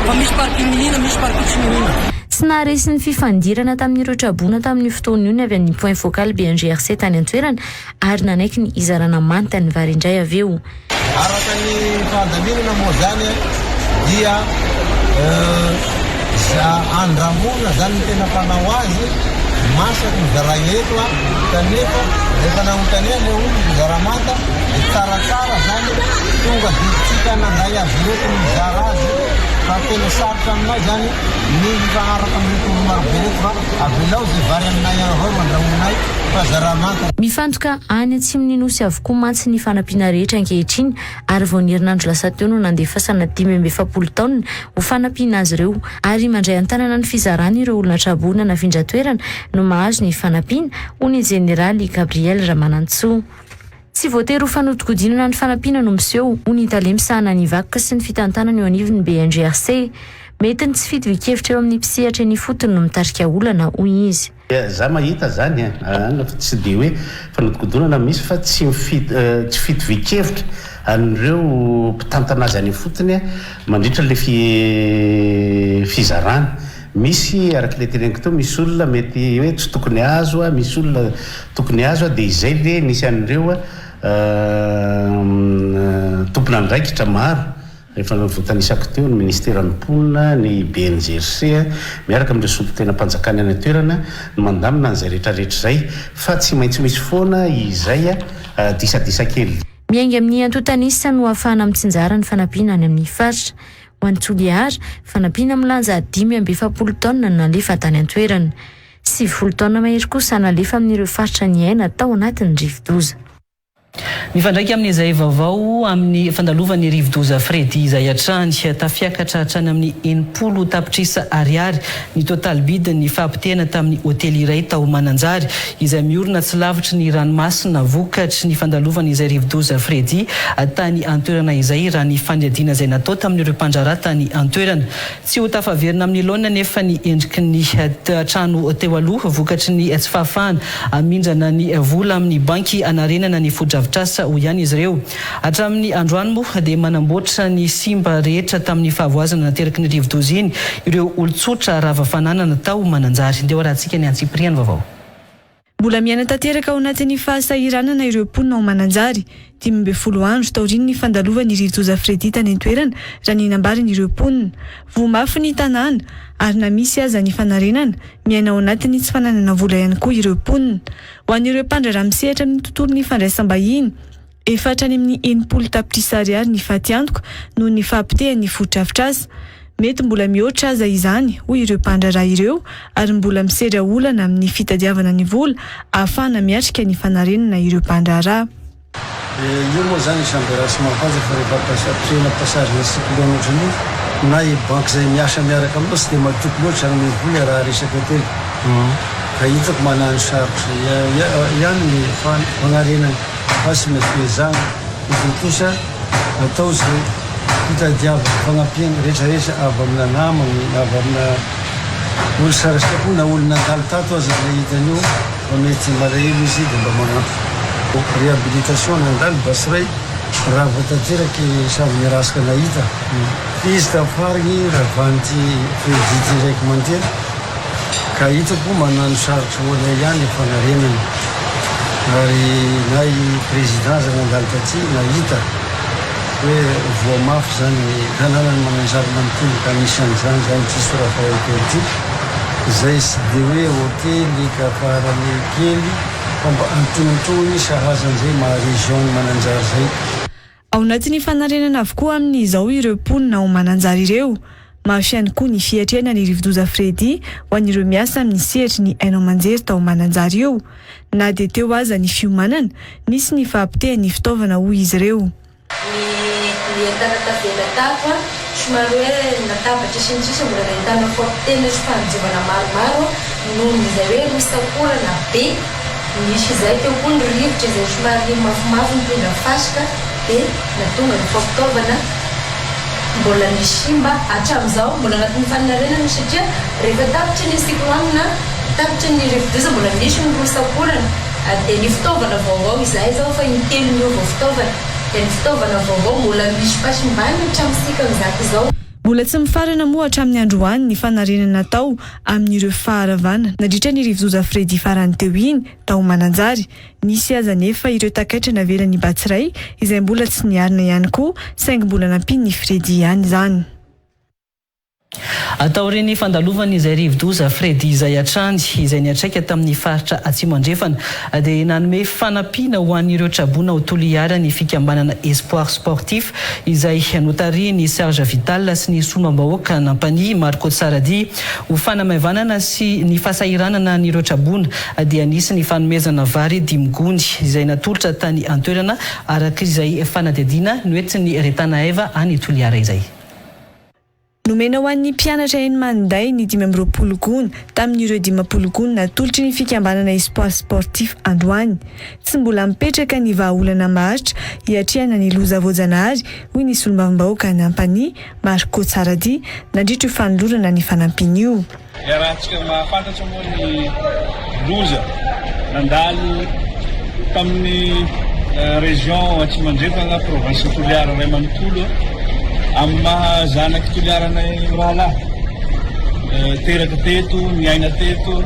fa misy partie mihina misy partie tsy mihina. Tsy naharesy ny fifandirana tamin'ireo traboina tamin'io fotoana io ny avy amin'ny Point Focal BNGRC tany an-toerana ary nanaiky ny hizarana manta ny vary indray avy eo. Araka ny fandaminana moa izany dia andrahoina izany ny tena mpanao azy, masaka ny zaraina eto kanefa rehefa nanontaniana ilay olona mizara manta dia tsaratsara izany tonga dia tsika nandray azy ireto ny mizara azy fa tena sarotra aminay izany ny hifanaraka amin'ireto olo marobe ireto fa avelao izay vary aminay any avao no andrahoinay fa zarà manta. Mifantoka any atsimon'ny Nosy avokoa mantsy ny fanampiana rehetra ankehitriny ary vao ny herinandro lasa teo no nandefasana 45 taonina ho fanampiana azy ireo ary mandray an-tanana ny fizarana ireo olona traboina nafindra toerana no mahazo ny fanampiana, hoy ny jeneraly Gabriel Ramanantsoa. Tsy voatery ho fanodikodinana ny fanampiana no miseho, hoy ny tale misahana ny vakoka sy ny fitantanana eo anivon'ny BNGRC. Mety ny tsy fitovian-kevitra eo amin'ny mpisehatra eny ifotony no mitarika olana, hoy izy. Za mahita zany an, tsy dia hoe fanodikodinana misy fa tsy tsy fitovian-kevitra an'ireo mpitantana azy any ifotony mandritra ilay fizarana. Misy araka ilay teneniko teo, misy olona mety hoe tsy tokony hahazo, misy olona tokony hahazo, dia izay ve nisy an'ireo tompon'andraikitra maro efa voatanisako teo, ny Ministeran'ny Mponina, ny BNGRC, miaraka amin'ireo solontenam-panjakana any an-toerana no mandamina an'izay rehetrarehetra izay, fa tsy maintsy misy foana izay disadisa kely. Miainga amin'ny antontan'isa no ahafahana mitsinjara ny fanampiana any amin'ny faritra. Ho an'i Toliara, fanampiana milanja 45 taonina no nalefa tany an-toerana. 90 taonina mahery kosa nalefa amin'ireo faritra niaina tao anatin'ny rivodoza. Mifandraika amin'izay vaovao amin'ny fandalovan'ny rivodoza Freddy izay hatrany, tafiakatra hatrany amin'ny 60 tapitrisa ariary ny totalim-bidin'ny fahapotehana tamin'ny hotely iray tao Mananjary izay miorina tsy lavitry ny ranomasina vokatry ny fandalovan'izay rivodoza Freddy tany an-toerana izay raha ny fanadihadiana izay natao tamin'ireo mpandraharaha tany an-toerana. Tsy ho tafaverina amin'ny laoniny anefa ny endriky ny trano teo aloha vokatry ny tsy fahafahana hamindrana ny vola amin'ny banky hanarenana ny fotodrafitrasa, hoy ihany izy ireo. Hatramin'ny androany moa dia manamboatra ny simba rehetra tamin'ny fahavoazana nateraky ny rivodoza iny ireo olon-tsotra rava fananana tao Mananjary. Ndeha ho arahantsika ny antsipiriany vaovao. Mbola miaina tanteraka ao anatin'ny fahasahiranana ireo mponina ao Mananjary, 15 andro taorian'ny fandalovan'ny rivodoza Freddy tany an-toerana, raha ny nambaran'ireo mponina. Voa mafy ny tanàna, ary na misy aza ny fanarenana, miaina ao anatin'ny tsy fananana vola ihany koa ireo mponina. Ho an'ireo mpandraharaha misehatra amin'ny tontolon'ny fandraisam-bahiny, Efa hatrany amin'ny 60 tapitrisa ariary ny fatiantoka noho ny fahapotehan'ny fotodrafitrasa. Mety mbola mihoatra aza izany, hoy ireo mpandraharaha ireo, ary mbola misedra olana amin'ny fitadiavana ny vola ahafahana miatrika ny fanarenana ireo mpandraharaha. Io moa zany isan'ny raha tsy mahafaja fa rehefa atrehina passage-na cyclone ohatran'io na i banky zay miasa miaraka aminao tsy dia matoky loatra hanome vola raha resaka hotely ka hitako manano sarotra ihany ny fanarenana. Hasina fiezahana ho tontosa atao izay hitadiavana fanampiana rehetrarehetra avy amina namana na avy amina olo sarasitrapo na olo nandalo tato aza nahita an'io fa mety malahelo izy dia mba manampy. Réhabilitation nandalo Bassiray rava tanteraky samy nirasika nahita izy tafarigny ravan'ity Freddy ity ndraiky mandeha. Ka hitako manano sarotra ho anay ihany ny fanarenana ary na i président aza nandalo taty nahita hoe voa mafy zany ny tanànan'i Mananjary manontolo ka anisan'izany zany ity Sorafa Hotel ity izay tsy dia hoe hotely ka farany kely fa mba antonontonony sahaza an'izay maha région ny Mananjary zay. Ao anatin'ny fanarenana avokoa amin'izao ireo mponina ao Mananjary ireo. Mafy ihany koa ny fiatrehana ny rivodoza Freddy ho an'ireo miasa amin'ny sehatry ny haino aman-jery tao Mananjary io. Na dia teo aza ny fiomanana, nisy ny fahapotehan'ny fitaovana hoy izy ireo. Ny ny entana tavela tato an, somary hoe natambatra sy ny sisa mbola nahitana fahapotehana sy fanadiovana maromaro noho ny izay hoe rosakorana be Nisy izay teo koa ny rivotra izay somary mafimafy nitondra fasika dia nahatonga ny fampitaovana mbola nisy simba hatramin'izao, mbola anatin'ny fanarenana satria rehefa tapitra ny cyclone, tapitra ny rivodoza mbola nisy ny rosakorana ary dia ny fitaovana vaovao izahay izao efa intelo niova fitaovana dia ny fitaovana vaovao mbola misy fahasimbana hatramin'isika mizaka izao. Mbola tsy mifarana moa hatramin'ny androany ny fanarenana atao amin'ireo faharavana nandritra ny rivodoza Freddy farany teo iny tao Mananjary. Nisy aza anefa ireo takaitra navelan'i Batsiray izay mbola tsy niarina ihany koa saingy mbola nampian'ny Freddy ihany izany. Taorian'ny fandalovan'izay rivodoza Freddy izay hatrany, izay niantraika tamin'ny faritra Atsimo Andrefana, dia nanome fanampiana ho an'ireo traboina ao Toliara ny fikambanana Espoir Sportif izay notarihin'i Serge Vital sy ny solombavambahoaka Nampanihy Marco Tsaradia. Ho fanamaivanana sy ny fahasahiranana an'ireo traboina dia nisy ny fanomezana vary dimy gony izay natolotra tany an-toerana araka izay fanadihadiana noentin'ny Retana Eva any Toliara izay. Nomena ho an'ny mpianatra eny Maninday ny 25 gony tamin'ireo 50 gony natolotry ny fikambanana Espoir Sportif androany. Tsy mbola mipetraka ny vahaolana maharitra hiatrehana ny loza voajanahary, hoy ny solombavambahoaka Nampanihy, Marco Tsaradia, nandritra io fanolorana ny fanampiana io. Iarahantsika mahafantatra moa ny loza nandalo tamin'ny région Atsimo Andrefana, province Toliara iray manontolo, amin'ny maha zanak'i Toliara anay mirahalahy. Teraka teto, niaina teto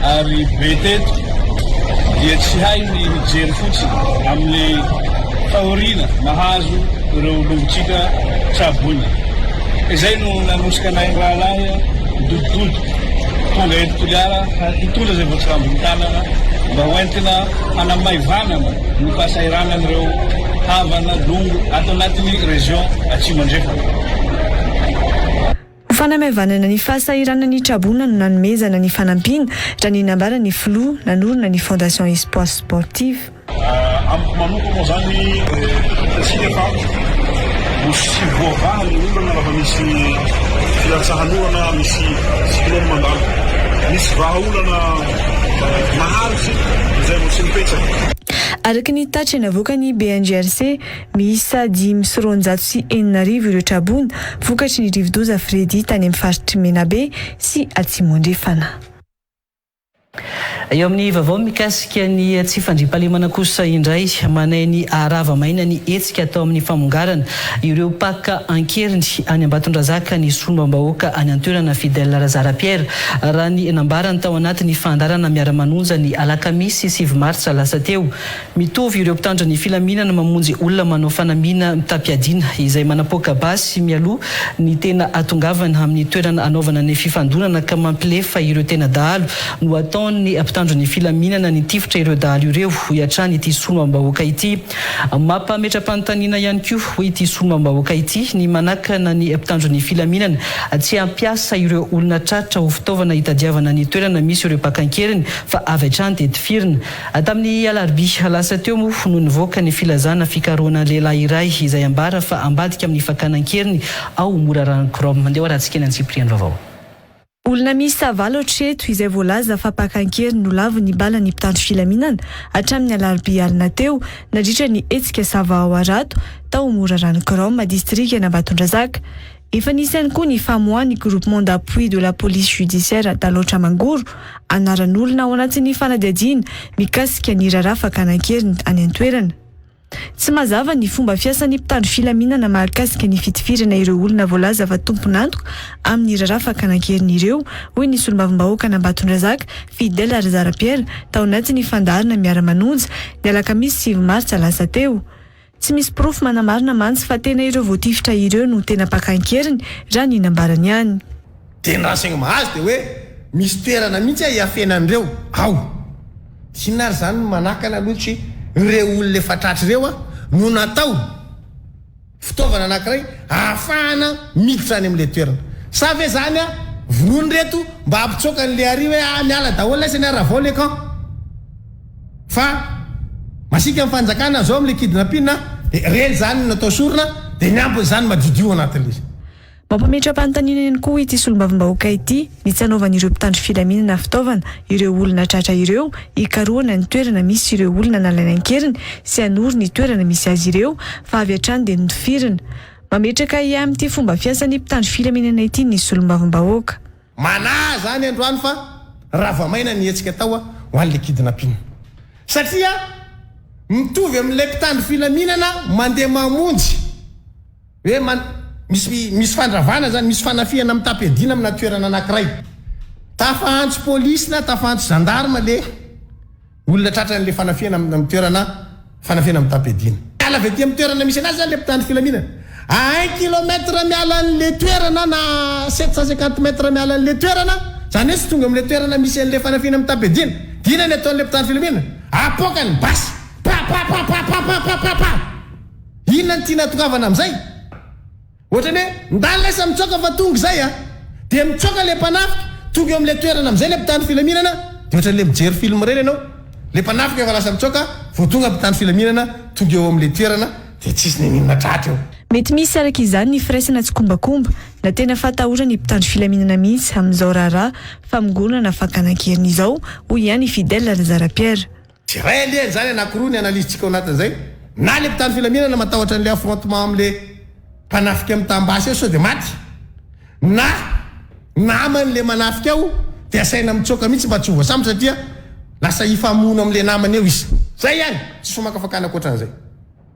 ary be teto dia tsy hay ny hijery fotsiny amin'ny fahoriana mahazo ireo longontsika tsaboina. Izay no nanosika anay mirahalahy nidodododo tonga eto Toliara hitondra izay voatsirambin'ny tanana mba ho entina hanamaivanana ny fahasahiranan'ireo havana longo ato anatin'ny région Atsimo Andrefana. Ho fanamaivanana ny fahasahiranan'ny traboina no nanomezana ny fanampiana, raha ny nambaran'ny filoha nanorina ny Fondation Espoir Sportif. Amiko manokana moa zany hitantsika fa tsy voavaha ny olana raha misy filatsahan'orana, misy cyclone mandalo. Misy vahaolana maharitsy izay vao tsy mipetraka. Araka ny tatitra navoakan'ny BNGRC, Miisa 6205 ireo traboina vokatry ny rivodoza Freddy tany amin'ny faritr'i Menabe sy Atsimo Andrefana. Eo amin'ny vaovao mikasika ny tsy fandriampahalemana kosa indray, manay ny haharava maina ny hetsika atao amin'ny famongarana ireo mpaka an-keriny any Ambatondrazaka ny solombavambahoaka any an-toerana Fidèle Razara Pierre, raha ny nambarany tao anatin'ny fandaharana Miara-manonja ny alakamisy 9 martsa lasa teo. Mitovy ireo mpitandro ny filaminana mamonjy olona manao fanamiana mitam-piadiana izay manapoaka basy mialoha ny tena hahatongavana amin'ny toerana hanaovana ny fifandonana ka mampilefa ireo tena dahalo no ataon'ny mpitandro ny filaminana nitifitra ireo dahalo ireo, hoy hatrany ity solombavambahoaka ity. Mampametra-panontaniana ihany koa, hoy ity solombavambahoaka ity, ny manakana ny mpitandro ny filaminana tsy hampiasa ireo olona tratra ho fitaovana hitadiavana ny toerana misy ireo mpaka an-keriny fa avy hatrany dia tifirina. Tamin'ny alarobia lasa teo moa no nivoaka ny filazana fikarohana lehilahy iray izay ambara fa ambadika amin'ny fakana an-keriny ao Morarano Chrome. Andeha ho arahantsika ny antsipiriany vaovao. Olona miisa valo hatreto izay voalaza fa mpaka an-keriny no lavon'ny balan'ny mpitandro filaminana hatramin'ny alarobia alina teo nandritra ny hetsika Savahao Harato tao Morarano Chrome, distrikan'Ambatondrazaka. Efa nisy ihany koa ny famoahan'ny Groupement d'appui de la police judiciaire d'Alaotra Mangoro anaran'olona ao anatin'ny fanadihadiana mikasika ny raharaha fakana an-keriny any an-toerana. Tsy mazava ny fomba fiasan'ny mpitandro filaminana mahakasika ny fitifirana ireo olona voalaza fa tompon'antoka amin'ny raharaha fakana an-keriny ireo, hoy ny solombavambahoakan'Ambatondrazaka, Fidèle Razara Pierre, tao anatin'ny fandaharana Miara-manonja, ny alakamisy 9 martsa lasa teo. Tsy misy porofo manamarina mantsy fa tena ireo voatifitra ireo no tena mpaka an-keriny, raha ny nambarany ihany. Dia ny renseignement azo dia hoe misy toerana mihitsy hiafenan'ireo ao. Inona ary izany no manakana aloha tsy ireo olona efa tratra ireo no natao fitaovana anankiray ahafahana miditra any amin'ilay toerana. Sa ve izany vonoina ireto mba hampitsoaka an'ilay ary hoe ah miala daholo laisany ah ravao le camp. Fa masiaka ny fanjakana zao amle kidnapping de reny zany no natao sorona de ny ambiny zany madiodio anatin'le izy. Mampametra-panontaniana ihany koa ity solombavambahoaka ity ny tsy hanaovan'ireo mpitandro filaminana fitaovana ireo olona tratra ireo hikarohana ny toerana misy ireo olona nalaina an-keriny sy hanoro ny toerana misy azy ireo fa avy hatrany dia notifirina. Mametraka ahiahy amin'ity fomba fiasan'ny mpitandro filaminana ity ny solombavambahoaka. Manahy zany androany fa rava maina ny hetsika atao ho an'le kidnapping. Satria mitovy amin'ilay mpitandro filaminana mandeha mamonjy hoe man misy misy fandravana zany, misy fanafihana mitam-piadiana amina toerana anakiray. Tafa-antso polisy na tafa-antso gendarme le. Olona tratran'ilay fanafihana amin'ny toerana fanafihana mitam-piadiana. Miala avy aty amin'ny toerana misy anazy izany ilay mpitandro filaminana. À un kilomètre miala an'ilay toerana na 750 mètres miala an'ilay toerana, izany hoe tsy tonga amin'ilay toerana misy an'ilay fanafihana mitam-piadiana. Dia inona ny ataon'ilay mpitandro filaminana? Apoakany ny basy. Pa pa pa pa pa pa pa pa pa. Inona no tiana hatongavana amin'izay? Ohatrany hoe ndany lasa mitsoaka fa tonga izay a! Dia mitsoaka ilay mpanafika, tonga eo amin'ilay toerana amin'izay ilay mpitandro filaminana, dia ohatran'ilay mijery film ireny ianao, ilay mpanafika efa lasa mitsoaka vao tonga mpitandro filaminana tonga eo amin'ilay toerana dia tsisy n'inon'inona tratra eo. Mety misy araka izany ny firaisana tsikombakomba na tena fahatahoran'ny mpitandro filaminana mihitsy amin'izao raharaha famongoana na fakana an-keriny izao, hoy ihany i Fidèle Razara Pierre. Tsy iray alehany izany anakiroa ny analyse-tsika ao anatin'izay, na le mpitandro filaminana matahotra an'le affrontement amle mpanafika mitam-basy eo sao dia maty, na namany le manafika ao dia asaina mitsoaka mihitsy mba tsy ho voasambotra satria lasa hifamono amle namany eo izy. Zay ihany, tsisy famakafakana ankoatran'izay.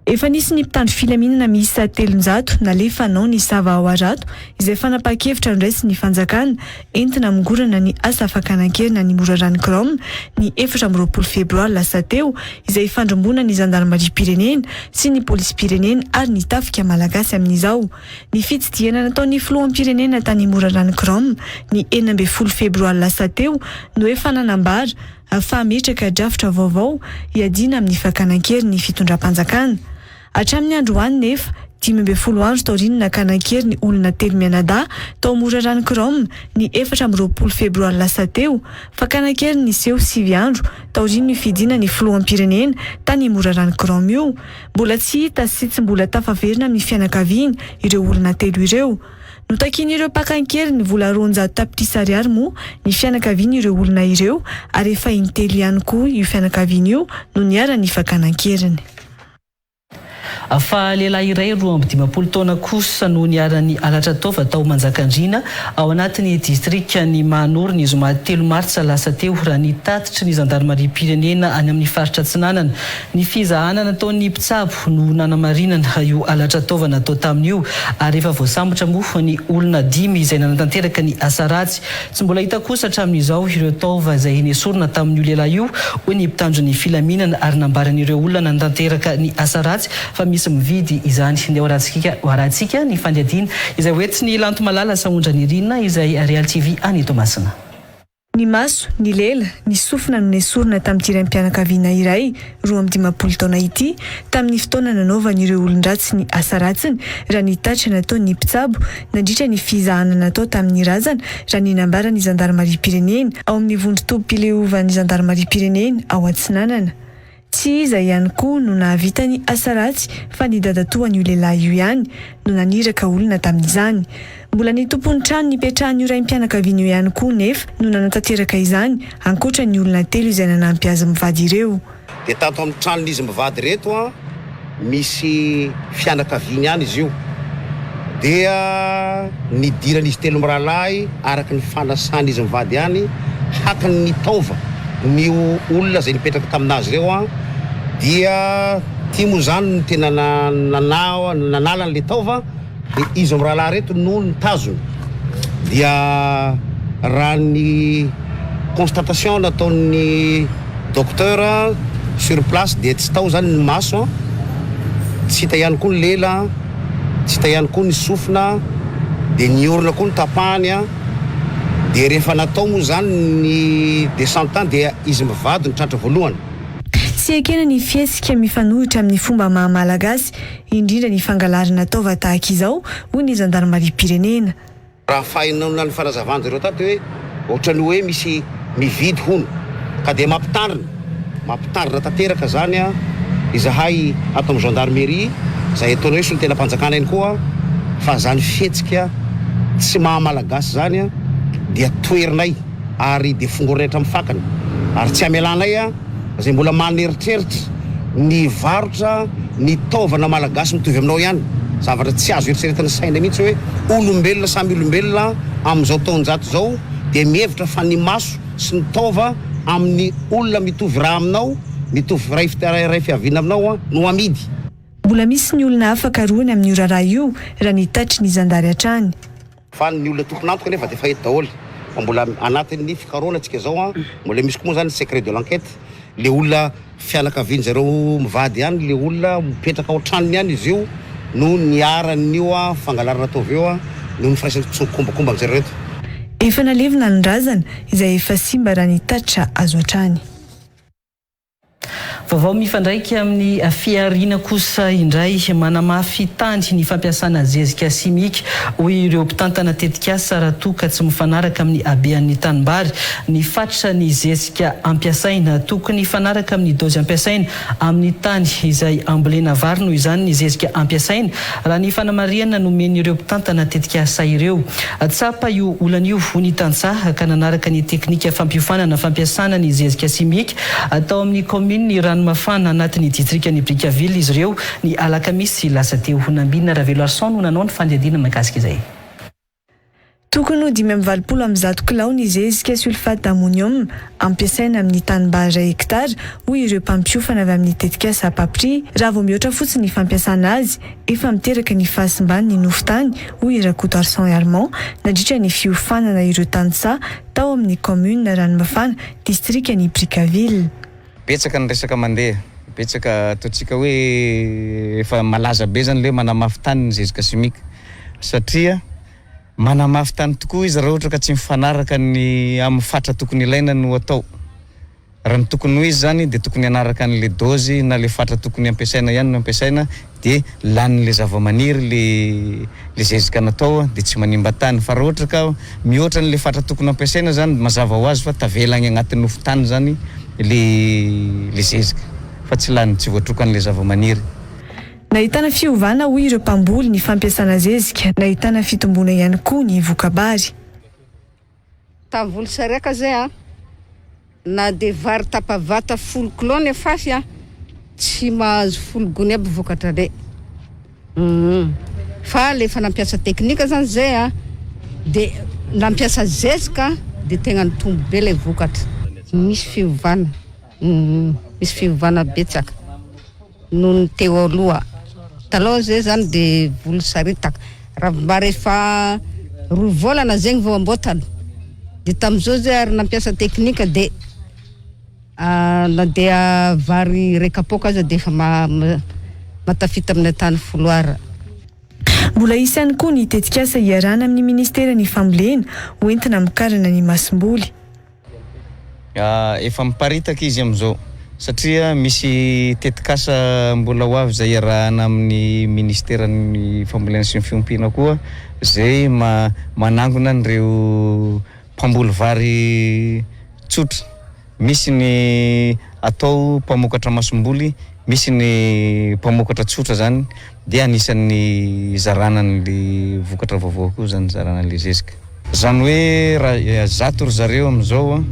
Efa nisy ny mpitandro filaminana miisa 300 nalefa hanao ny sava ao Harato izay fanapahan-kevitra noraisin'ny fanjakana entina hamongorana ny asa fakana an-keriny any Morarano Chrome ny 24 febroary lasa teo izay ifandrombonan'ny zandarimariam-pirenena sy ny polisim-pirenena ary ny tafika malagasy amin'izao. Ny fitsidihana nataon'ny filoham-pirenena tany Morarano Chrome ny 16 febroary lasa teo no efa nanambara fa hametraka drafitra vaovao hiadiana amin'ny fakana an-kery ny fitondram-panjakana. Hatramin'ny androany nefa, 15 andro taorian'ny nakana an-kery ny olona telo mianadahy tao Morarano Chrome ny 24 febroary lasa teo, fakana an-kery niseho sivy andro taorian'io fidinana ny filoham-pirenena tany Morarano Chrome io. Mbola tsy hita sy tsy mbola tafaverina amin'ny fianakaviany ireo olona telo ireo. Notakian'ireo mpaka an-keriny vola 200 tapitrisa ariary moa ny fianakavian'ireo olona ireo ary efa intelo ihany koa io fianakaviana io no niharan'ny fakana an-keriny. Fa lehilahy iray 52 taona kosa no niharan'ny halatra taova tao Manjakandriana, ao anatin'ny distrikan'i Mahanoro ny zoma telo martsa lasa teo, raha ny tatitry ny zandarimariam-pirenena any amin'ny faritra Atsinanana. Ny fizahana nataon'ny mpitsabo no nanamarinana io halatra taova natao taminy io ary efa voasambotra moa ny olona dimy izay nanatanteraka ny asa ratsy. Tsy mbola hita kosa hatramin'izao ireo taova izay nesorina tamin'io lehilahy io, hoy ny mpitandro ny filaminana ary nambaran'ireo olona nanatanteraka ny asa ratsy fa misy mividy izany. Ndeha ho arahantsika ny fanadihadiana izay hoentin'i Lantomalala Sahondranirina izay Real TV any Toamasina. Ny maso, ny lela, ny sofina no nesorina tamin'ity raim-pianakaviana iray 52 taona ity tamin'ny fotoana nanaovan'ireo olon-dratsy ny asa ratsiny raha ny tatitra nataon'ny mpitsabo nandritra ny fizahana natao tamin'ny razana raha ny nambaran'ny zandarimariam-pirenena ao amin'ny vondron-tobim-pileovan'ny zandarimariam-pirenena ao Atsinanana. Tsy iza ihany koa no nahavita ny asa ratsy fa ny dadatoan'io lehilahy io ihany no naniraka olona tamin'izany. Mbola ny tompon'ny trano nipetrahan'io raim-pianakaviana io ihany koa nefa no nanatanteraka izany ankoatra ny olona telo izay nanampy azy mivady ireo. Dia tato amin'ny tranon'izy mivady ireto an, misy fianakaviany ihany izy io. Dia nidiran'izy telo mirahalahy araka ny fanasan'izy mivady ihany haka ny taova ny olona izay nipetraka tamin'azy ireo an, dia ity moa izany no tena nanala an'ilay taova. Dia izy mirahalahy ireto no nitazona. Dia raha ny constatation nataon'ny docteur sur place dia tsy tao izany ny maso, tsy hita ihany koa ny lela, tsy hita ihany koa ny sofina, dia ny orona koa notapahany. Dia rehefa natao moa izany ny descente dia izy mivady no tratra voalohany. Tsy ekena ny fihetsika mifanohitra amin'ny fomba maha Malagasy, indrindra ny fangalarana taova tahaka izao, hoy ny zandarimariam-pirenena. Raha fahenoana ny fanazavan-dry zareo tato hoe ohatran'ny hoe misy mividy hono ka dia mampitandrina, mampitandrina tanteraka izany izahay ato amin'ny gendarmerie izay ataonay hoe solontenam-panjakana ihany koa fa izany fihetsika tsy maha Malagasy izany dia toherinay. ary dia fongorinay hatramin'ny fakany ary tsy hamelanay izay mbola maneritreritra ny hivarotra ny taovana malagasy mitovy aminao ihany, zavatra tsy azo eritreretin'ny saina mihitsy hoe olombelona samy olombelona amin'izao taonjato izao dia mihevitra fa ny maso sy ny taova amin'ny olona mitovy ra aminao, mitovy ray fiaviana aminao no amidy. Mbola misy ny olona hafa karohina amin'io raharaha io raha ny tatitry ny zandary hatrany. Fa ny olona tompon'antoka anefa dia efa eto daholo fa mbola anatin'ny fikarohana tsika zao an, mbola misy koa moa zany secret de l'enquête, le olona fianakavian zareo mivady ihany le olona mipetraka ao tranony ihany izy io no niharan'io fangalarana taova io noho ny firaisana tsikombakomba aminjareo reto. Efa nalevina ny razana, izay efa simba raha ny tatitra azo hatrany. Vaovao mifandraika amin'ny fihariana kosa indray, manamafy tany ny fampiasana zezika simika, hoy ireo mpitantana tetikasa raha toa ka tsy mifanaraka amin'ny habean'ny tanimbary ny fatra ny zezika ampiasaina. Tokony hifanaraka amin'ny dozy ampiasaina amin'ny tany izay ambolena vary noho izany ny zezika ampiasaina, raha ny fanamarihana nomen'ireo mpitantana tetikasa ireo. Tsapa io olana io, hoy ny tantsaha, ka nanaraka ny teknika fampiofanana fampiasana ny zezika simika tao amin'ny kaominin'i Ranomafana anatin'ny distrikan'i Brickaville izy ireo ny alakamisy lasa teo. Nambinina Raveloarison no nanao ny fanadihadiana mahakasika izay. Tokony ho 185 kilao ny zezika sulfate d'ammonium ampiasaina amin'ny tanimbary iray hektara, hoy ireo mpampiofana avy amin'ny tetikasa Papri. Raha vao mihoatra fotsiny ny fampiasana azy, efa miteraka ny fahasimban'ny nofon-tany, hoy i Rakotoarison Armand, nandritra ny fiofanana ireo tantsaha tao amin'ny kaominina Ranomafana, distrikan'i Brickaville. Betsaka ny resaka mandeha, betsaka ataontsika hoe efa malaza be zany le hoe manamafy tany ny zezika simika satria Manamafy tany tokoa izy raha ohatra ka tsy mifanaraka ny amin'ny fatra tokony ilaina no atao. Raha ny tokony ho izy izany dia tokony hanaraka an'ilay dôzy na ilay fatra tokony ampiasaina ihany no ampiasaina dia lanin'ilay zavamaniry ilay ilay zezika natao dia tsy manimba tany. Fa raha ohatra ka mihoatra an'ilay fatra tokony ampiasaina izany mazava ho azy fa tavela agny agnatin'ny nofon-tany izany ilay ilay zezika fa tsy lany, tsy voatrokan'ilay zavamaniry. Nahitana fiovana hoy ireo mpamboly ny fampiasana zezika, nahitana fitomboana ihany koa ny voka-bary. Tamin'ny voly sariaka zay a, na dia vary tapa-vata folo kilao ny afafy a, tsy mahazo folo gony aby vokatra le. Hum. Fa le efa nampiasa teknika zany zay a, de nampiasa zezika de tegna nitombo be le vokatra. Misy fiovana, hum, misy fiovana betsaka. noho ny teo aloha. Taloha zay zany de voly saritaka, ravimbary efa roa volana zegny vao amboatana, de tamizao zay ary nampiasa teknika de na dia vary iray kapoaka aza de efa mahatafita amin'ny tany folo ara. Mbola hisy ihany koa ny tetikasa iarahana amin'ny ministeran'ny fambolena hoentina hamokarana ny masomboly. Efa miparitaka izy amin'izao satria misy tetikasa mbola ho avy izay iarahana amin'ny ministeran'ny fambolena sy ny fiompiana koa izay manangona an'ireo mpamboly vary tsotra. Misy ny atao mpamokatra masomboly, misy ny mpamokatra tsotra izany dia anisan'ny hizarana an'ilay vokatra vaovao koa izany, hizarana an'ilay zezika. Zany hoe raha zato ry zareo amin'izao an,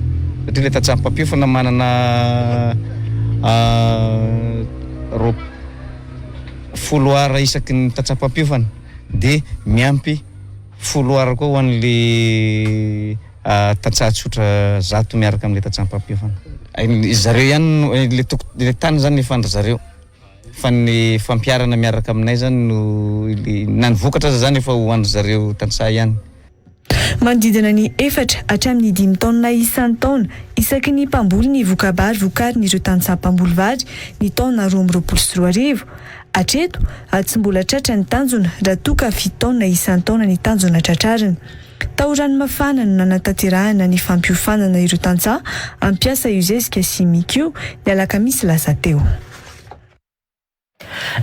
satria ilay tantsaha mpampiofana manana folo ara isaky ny tantsaha mpampiofana dia miampy folo ara koa ho an'ilay tantsaha tsotra zato miaraka amin'ilay tantsaha mpampiofana. Zareo ihany no, ilay toko- ilay tany zany efa an-dry zareo. Fa ny fampiharana miaraka aminay zany no na ny vokatra aza zany efa ho an-dry zareo tantsaha ihany. Manodidina ny efatra hatramin'ny dimy taonina isan-taona isaky ny mpamboly ny voka-bary vokarin'ireo tantsaha mpamboly vary ny taona 2022. Hatreto, tsy mbola tratra ny tanjona raha toa ka fito taonina isan-taona ny tanjona tratrarina. Tao Ranomafana no nanatanterahana ny fampiofanana ireo tantsaha hampiasa io zezika simika io ny alakamisy lasa teo.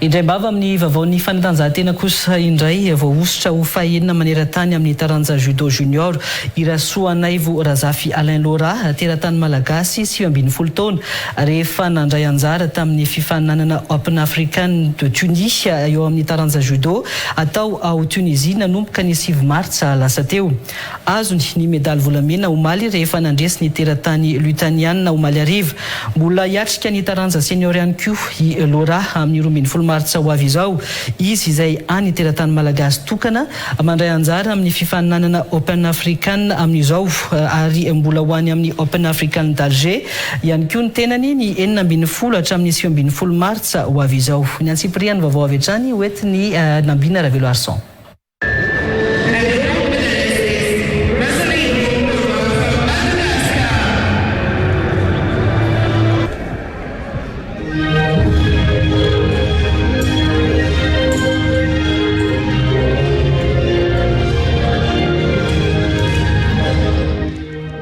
Indraim-bava amin'ny vaovaon'ny fanatanjahantena kosa indray, voahosotra ho fahenina maneran-tany amin'ny taranja judo junior i Rasoanaivo Razafy Alain Laura, teratany malagasy 19 taona, rehefa nandray anjara tamin'ny fifaninanana Open African de Tunis eo amin'ny taranja judo atao ao Tunisie nanomboka ny sivy martsa lasa teo. Azony ny medaly volamena omaly rehefa nandresy ny teratany Lutaniana omaly hariva. Mbola hiatrika ny taranja senior ihany koa i Laura amin'ny 12 martsa ho avy izao. Izy izay hany teratany malagasy tokana mandray anjara amin'ny fifaninanana Open African amin'izao ary mbola ho any amin'ny Open African d'Alger ihany koa ny tenany ny 16 hatramin'ny 19 martsa ho avy izao. Ny antsipirihan'ny vaovao avy hatrany ho entin'i Nambina Raveloarison.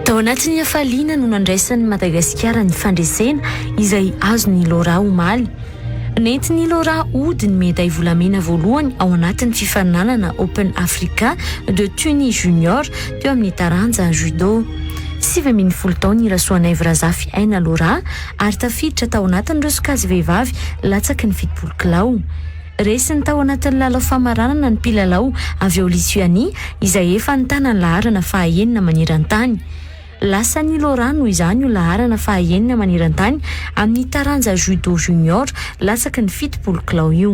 Tao anatin'ny hafaliana no nandraisan'i Madagasikara ny fandresena izay azon'i Laura omaly. Nentin'i Laura hody ny meday volamena voalohany ao anatin'ny fifaninanana Open Africa de Tunis Junior teo amin'ny taranja judo. 19 taona i Rasoanaivo Razafy Aina Laura ary tafiditra tao anatin'ireo sokajy vehivavy latsaky ny 70 kilao. Resiny tao anatin'ny lalao famaranana ny mpilalao avy ao Lituanie izay efa nitana ny laharana fahaenina maneran-tany. Lasan'i Laura noho izany io laharana fahaenina maneran-tany amin'ny taranja judo junior latsaky ny 70 kilao io.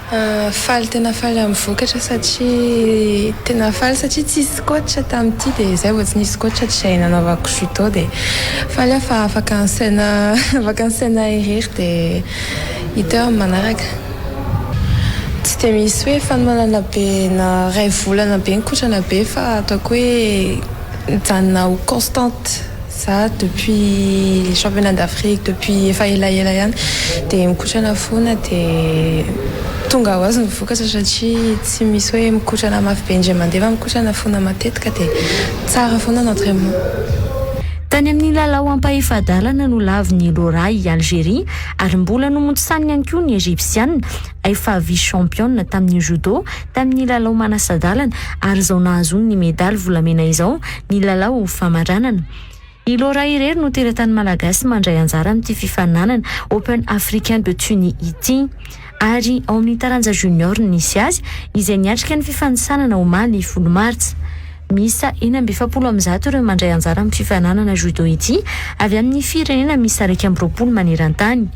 Faly tena faly amin'ny vokatra satria tena faly satria tsisy coach tamin'ity dia izay vao tsy nisy coach tsy izay nanaovako judo dia faly aho fa afaka nisaina afaka nisaina irery dia hita eo amin'ny manaraka. Tsy dia misy hoe fanomanana be na iray volana be nikotrana be fa ataoko hoe nijanona ho constante. Za depuis les championnats d'Afrique depuis efa elaela ihany dia mikotrana foana dia tonga ho azy ny vokatra satria tsy misy hoe mikotrana mafy be indray mandeha fa mikotrana foana matetika dia tsara foana ny entrainement. Tany amin'ny lalao ampahefa-dalana no lavin'i Laura i Algerie ary mbola nomontosaniny ihany koa ny Egyptiana efa vice championne tamin'ny judo tamin'ny lalao manasa-dalana ary izao nahazoany ny medaly volamena izao ny lalao famaranana. I Laura irery no teratany malagasy mandray anjara amin'ity fifaninanana Open Africain de Tunis ity. Ary ao amin'ny taranja junior no nisy azy izay niatrika ny fifanintsanana omaly folo martsa. Miisa 146 ireo mandray anjara amin'ny fifaninanana judo ity avy amin'ny firenena miisa 21 maneran-tany.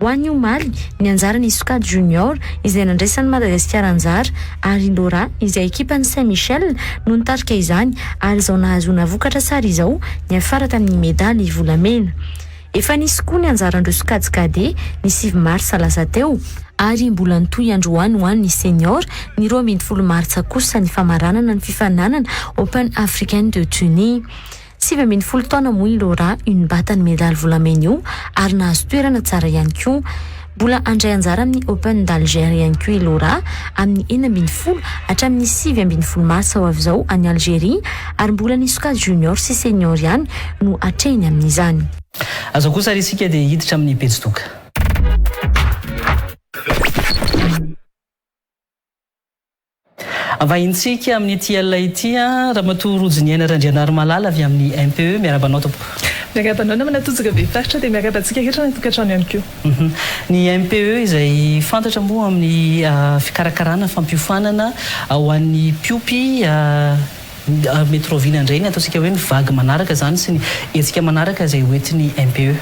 Ho an'ny omaly, ny anjaran'ny sokajy junior izay nandraisan'i Madagasikara anjara ary i Laura izay ekipan'ny Saint Michel no nitarika izany ary izao nahazoana vokatra tsara izao niafara tamin'ny medaly volamena. Efa nisy koa ny anjaran'ireo sokajy cadet ny sivy marsa lasa teo ary mbola nitohy androany ho an'ny senior ny 12 martsa kosa ny famaranana ny fifaninanana Open Africaine de Tunis. 19 taona moa i Laura io nibata ny medaly volamena io ary nahazo toerana tsara ihany koa. Mbola handray anjara amin'ny Open d'Alger ihany koa i Laura amin'ny 16 hatramin'ny 19 marsa ho avy izao any Algeria ary mbola ny sokajy junior sy senior ihany no hatrehiny amin'izany. Aza kosa ary isika dia hiditra amin'ny pejy doka. Vahintsika amin'ity alina ity, Ramatoa Rojoniaina Randrianarimalala avy amin'ny MPE. Miarahaba anao tompoko. Miarahaba anao namana Tojo Rabefaritra dia miarahaba antsika rehetra any an-tokantrano ihany koa. Ny MPE izay fantatra moa amin'ny fikarakarana fampiofanana ho an'ny mpiompy Mety rahoviana indray ny ataontsika hoe ny vague manaraka izany sy ny hetsika manaraka izay ho entin'ny MPE?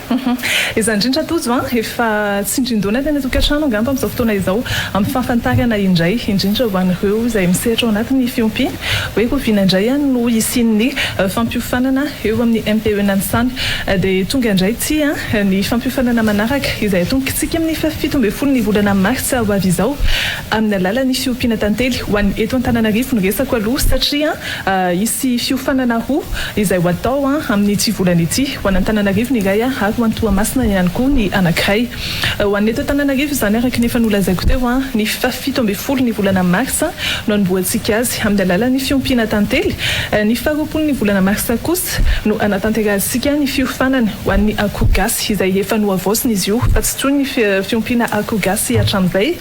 Izany indrindra Tojo an, efa tsindrin-doana ny any an-tokantrano angamba amin'izao fotoana izao amin'ny fahafantarana indray, indrindra ho an'ireo izay misehatra ao anatin'ny fiompiana, hoe rahoviana indray no hisian'ny fampiofanana eo amin'ny MPE Nanisana. Dia tonga indray ity ny fampiofanana manaraka izay atombokitsika amin'ny faha 17 ny volana martsa ho avy izao. Amin'ny alalan'ny fiompiana tantely ho an'ny eto Antananarivo no resako aloha satria hisy fiofanana roa izay ho atao amin'ity volana ity. Ho an'Antananarivo ny iray ary ho an'i Toamasina ihany koa ny anankiray. Ho an'ny eto Antananarivo izany araka ny efa nolazaiko teo, ny faha 17 ny volana marsa no hanombohantsika azy amin'ny alalan'ny fiompiana tantely. Ny faha 20 ny volana marsa kosa no hanatanterahantsika ny fiofanana ho an'ny akoho gasy izay efa nohavaozina izy io fa tsy toy ny fiompiana akoho gasy hatramin'izay.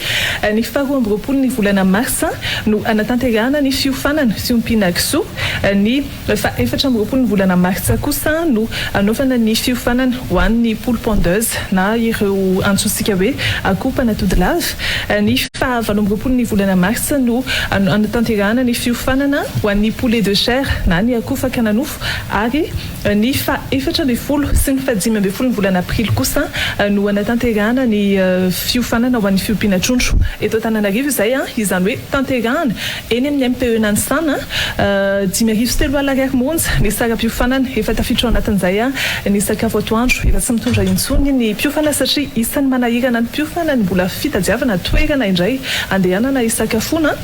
Ny faha 22 ny volana marsa no hanatanterahana ny fiofanana fiompiana kisoa. Ny faha 24 ny volana martsa kosa no hanaovana ny fiofanana ho an'ny poule pondeuse na ireo antsointsika hoe akoho mpanatody lava. Ny faha 28 ny volana marsa no hanatanterahana ny fiofanana ho an'ny poulet de chair na ny akoho fakana nofo ary Ny faha 14 sy ny faha 15 ny volana aprily kosa no hanatanterahana ny fiofanana ho an'ny fiompiana trondro eto Antananarivo izay, izany hoe tanterahana eny amin'ny MPE Nanisana. 3500 ariary monja ny saram-piofanana, efa tafiditra ao anatin'izay ny sakafo atoandro, efa tsy mitondra intsony ny mpiofana satria isan'ny manahirana ny mpiofana ny mbola fitadiavana toerana indray andehanana hisakafoana.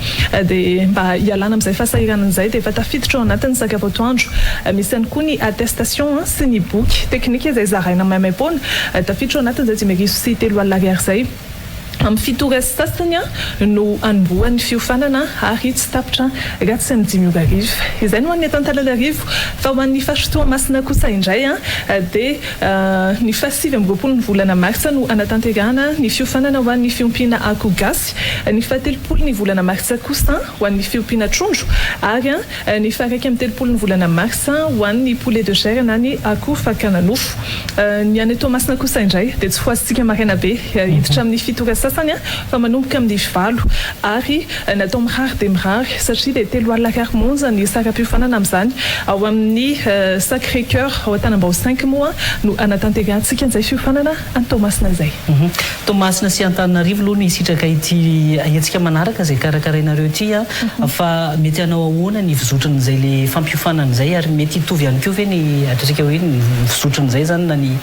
Dia mba hialana amin'izay fahasahiranana izay dia efa tafiditra ao anatin'ny sakafo atoandro. Misy ihany koa ny attestation sy ny boky teknika izay zaraina maimaimpoana. Tafiditra ao anatin'izay 3500 ariary izay. Amin'ny fito ora sy sasany no hanombohan'ny fiofanana ary tsy tapitra raha tsy amin'ny dimy ora hariva. Izay no ho an'ny eto Antananarivo. Fa ho an'ny faritry Toamasina kosa indray dia ny faha 29 ny volana martsa no hanatanterahana ny fiofanana ho an'ny fiompiana akoho gasy. Ny faha 30 ny volana martsa kosa ho an'ny fiompiana trondro ary ny faha 31 ny volana marsa ho an'ny poulet de chair na ny akoho fakana nofo. Ny any Toamasina kosa indray dia tsy fohazintsika maraina be hiditra amin'ny fito ora sasany. sasany fa manomboka amin'ny valo ary natao mirary dia mirary satria dia 30 ariary monja ny saram-piofanana amin'izany. Ao amin'ny Sacré Coeur ao Antanambao cinq moa no hanatanterahantsika an'izay fiofanana any Toamasina izay. Toamasina sy Antananarivo aloha no hisitraka ity hetsika manaraka izay karakarainareo ity fa mety hanao ahoana ny fizotran'izay le fampiofanana izay ary mety hitovy ihany koa ve ny ataontsika hoe ny fizotran'izay izany na ny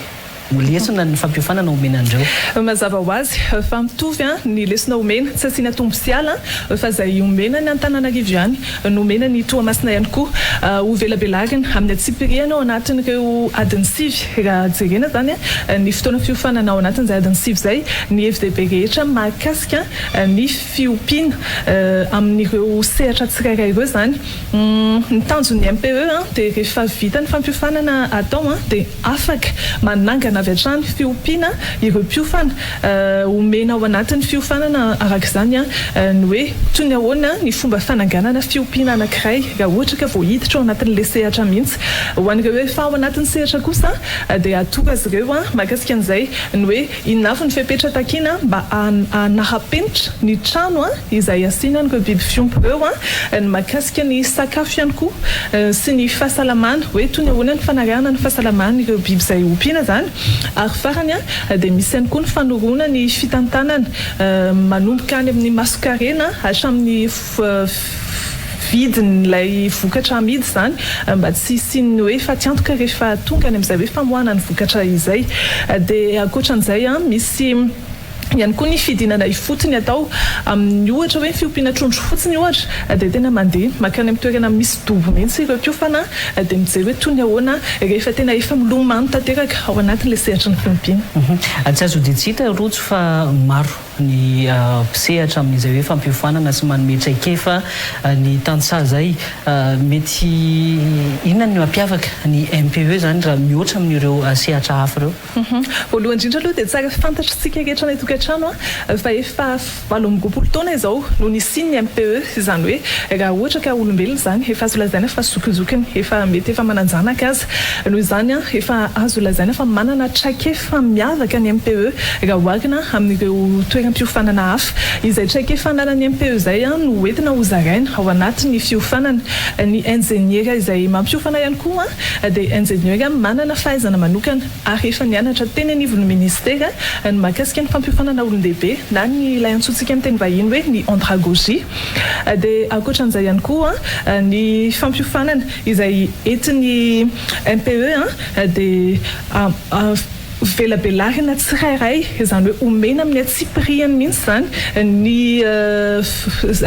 lesona ny fampiofanana omena an'ireo? Mazava ho azy fa mitovy ny lesona omena, tsy asiana tombo sy ala fa izay omena ny Antananarivo ihany no omena ny Toamasina ihany koa. Ho velabelarina amin'ny antsipiriany ao anatin'ireo adiny sivy raha jerena izany ny fotoana fiofanana ao anatin'izay adiny sivy izay ny hevi-dehibe rehetra mahakasika ny fiompiana amin'ireo sehatra tsirairay ireo izany. Ny tanjon'ny MPE dia rehefa vita ny fampiofanana atao dia afaka manangana avy hatrany fiompiana ireo mpiofana. Omena ao anatin'ny fiofanana araka izany ny hoe toy ny ahoana ny fomba fananganana fiompiana anankiray raha ohatra ka vao hiditra ao anatin'ilay sehatra mihitsy. Ho an'ireo efa ao anatin'ny sehatra kosa dia atoro azy ireo mahakasika an'izay ny hoe Inona avy ny fepetra takiana mba hanara-penitra ny trano izay asiana an'ireo biby fiompy ireo? Ny mahakasika ny sakafo ihany koa sy ny fahasalamana, hoe toy ny ahoana ny fanarahana ny fahasalaman'ireo biby izay ompiana izany? Ary farany dia misy ihany koa ny fanoroana ny fitantanana manomboka any amin'ny masonkarena hatramin'ny vidin'ilay vokatra amidy izany mba tsy hisian'ny hoe fatiantoka rehefa tonga any amin'izay hoe famoahana ny vokatra izay. Dia ankoatran'izay misy ihany koa ny fidinana ifotony atao amin'ny ohatra hoe ny fiompiana trondro fotsiny ohatra dia tena mandeha mankany amin'ny toerana misy dobo mihitsy ireo mpiofana dia mijery hoe toy ny ahoana rehefa tena efa milomano tanteraka ao anatin'ilay sehatry ny fiompiana. Tsy azo odian-tsy hita rojo fa maro ny mpisehatra amin'izay hoe fampiofanana sy manome traikefa ny tantsaha izay. Mety inona no mampiavaka ny MPE izany raha mihoatra amin'ireo sehatra hafa ireo? Voalohany indrindra aloha dia tsara fantatr'isika rehetra any an-tokantrano fa efa 28 taona izao no nisian'ny MPE, izany hoe raha ohatra ka olombelona izany efa azo lazaina fa zokinjokiny, efa mety efa manan-janaka aza. Noho izany efa azo lazaina fa manana traikefa. fa miavaka ny MPE raha oharina amin'ireo toeram-piofanana hafa. Izay traikefa ananan'ny MPE izay no hoentina hozaraina ao anatin'ny fiofanana. Ny injeniera izay mampiofana ihany koa dia injeniera manana fahaizana manokana ary efa nianatra teny anivon'ny minisitera ny mahakasika ny fampiofanana olon-dehibe na ny ilay antsointsika amin'ny teny vahiny hoe ny andragogie. Dia ankoatran'izay ihany koa ny fampiofanana izay entin'ny MPE dia Velabelarina tsirairay, izany hoe omena amin'ny antsipiriany mihitsy izany ny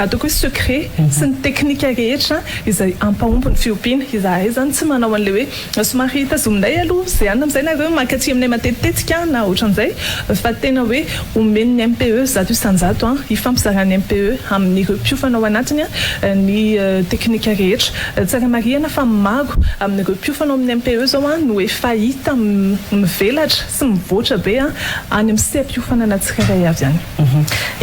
ataoko hoe secret sy ny teknika rehetra izay hampahomby ny fiompiana. Izahay izany tsy manao an'ilay hoe somary tazominay aloha izay any amin'izay nareo mankaty aminay matetitetika na ohatran'izay fa tena hoe omen'ny MPE 100% hifampizaran'ny MPE amin'ireo mpiofana ao anatiny ny teknika rehetra. Tsara marihana fa maro amin'ireo mpiofana ao amin'ny MPE izao no efa hita mivelatra sy mivoatra be any amin'ny seha-piofanana tsirairay avy any.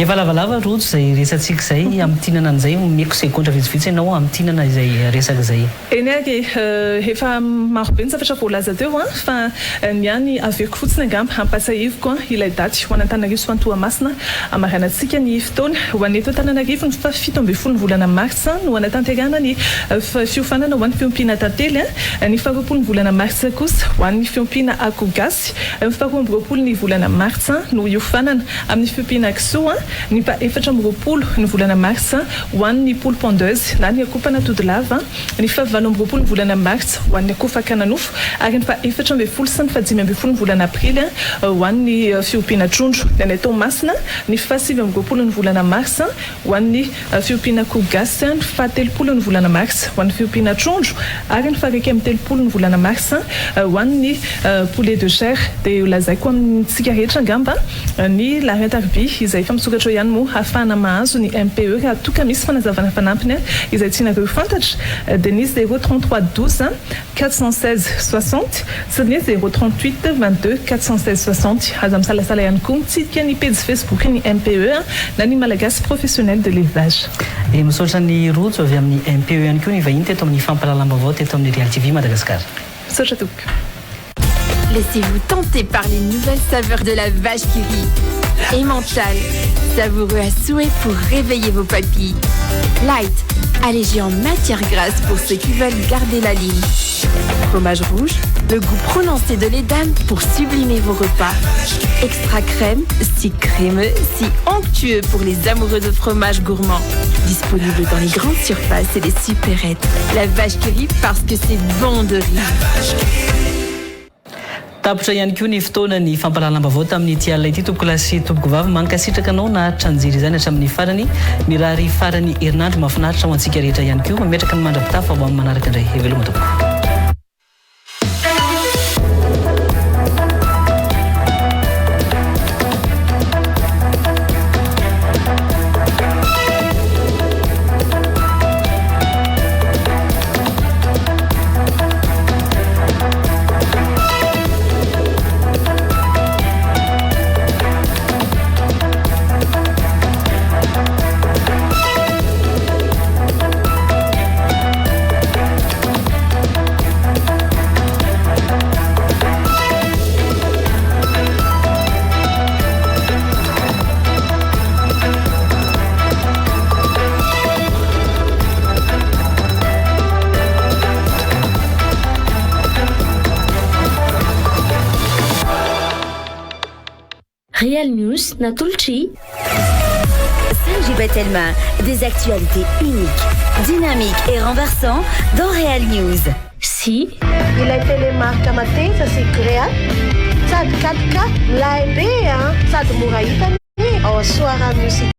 Efa lavalava Rojo izay resatsika izay, hamintinana an'izay, omeko segondra vitsivitsy ianao hamintinana izay resaka izay. Eny ary e, efa maro be ny zavatra voalaza teo fa ny ahy ny averiko fotsiny angamba hampatsiahiviko ilay daty ho an'Antananarivo sy ho an'i Toamasina Hamaranantsika ny fotoana. Ho an'ny eto Antananarivo, ny faha 17 ny volana martsa no hanatanterahana ny fiofanana ho an'ny fiompiana tantely. Ny faha 20 ny volana martsa kosa ho an'ny fiompiana akoho gasy. Ny faha 22 ny volana martsa no hiofanana amin'ny fiompiana kisoa. Ny faha 24 ny volana martsa ho an'ny poule pondeuse na ny akoho mpanatody lava. Ny faha 28 ny volana martsa ho an'ny akoho fakana nofo ary ny faha 14 sy ny faha 15 ny volana aprily ho an'ny fiompiana trondro. Ny any Toamasina, ny faha 29 ny volana marsa ho an'ny fiompiana akoho gasy, ny faha 30 ny volana marsa ho an'ny fiompiana trondro ary ny faha 31 ny volana marsa ho an'ny poulet de chair. Dia lazaiko amintsika rehetra angamba ny laharan-tariby izay efa misokatra eo ihany moa hahafahana mahazo ny MPE raha toa ka misy fanazavana fanampiny izay tianareo ho fantatra dia ny 0 33 12 416 60 sy ny 0 38 22 416 60. Aza misalasala ihany koa mitsidika ny pejy Facebook ny MPE na ny Malagasy Professionnel de l'Élevage. Dia misaotra an'i Rojo avy amin'ny MPE ihany koa nivahiny teto amin'ny fampahalalam-baovao teto amin'ny Real TV Madagascar. Misaotra tompoko. Laissez-vous tenter par les nouvelles saveurs de la vache qui rit. Emmental, savoureux à souhait pour réveiller vos papilles. Light, allégé en matière grasse pour ceux qui veulent garder la ligne. Fromage rouge, le goût prononcé de l'édam pour sublimer vos repas. Extra crème, si crémeux, si onctueux pour les amoureux de fromage gourmand. Disponible dans les grandes surfaces et les supérettes. La vache qui rit parce que c'est bon de rire. Tapitra ihany koa ny fotoana ny fampahalalam-baovao tamin'ity alina ity tompokolahy sy tompokovavy. Mankasitraka anao naharitra nijery izany hatramin'ny farany. Mirary faran'ny herinandro mahafinaritra ho antsika rehetra ihany koa. Mametraka ny mandra-pitafa ho amin'ny manaraka indray. Veloma tompoko. Real News natolotr'i. 5G by Telma, des actualités uniques, dynamiques et renversants dans Real News. Sy. Ilay telemark mateza sy grey sady 4K milay be an! Sady mora hita anie ao Soarano City.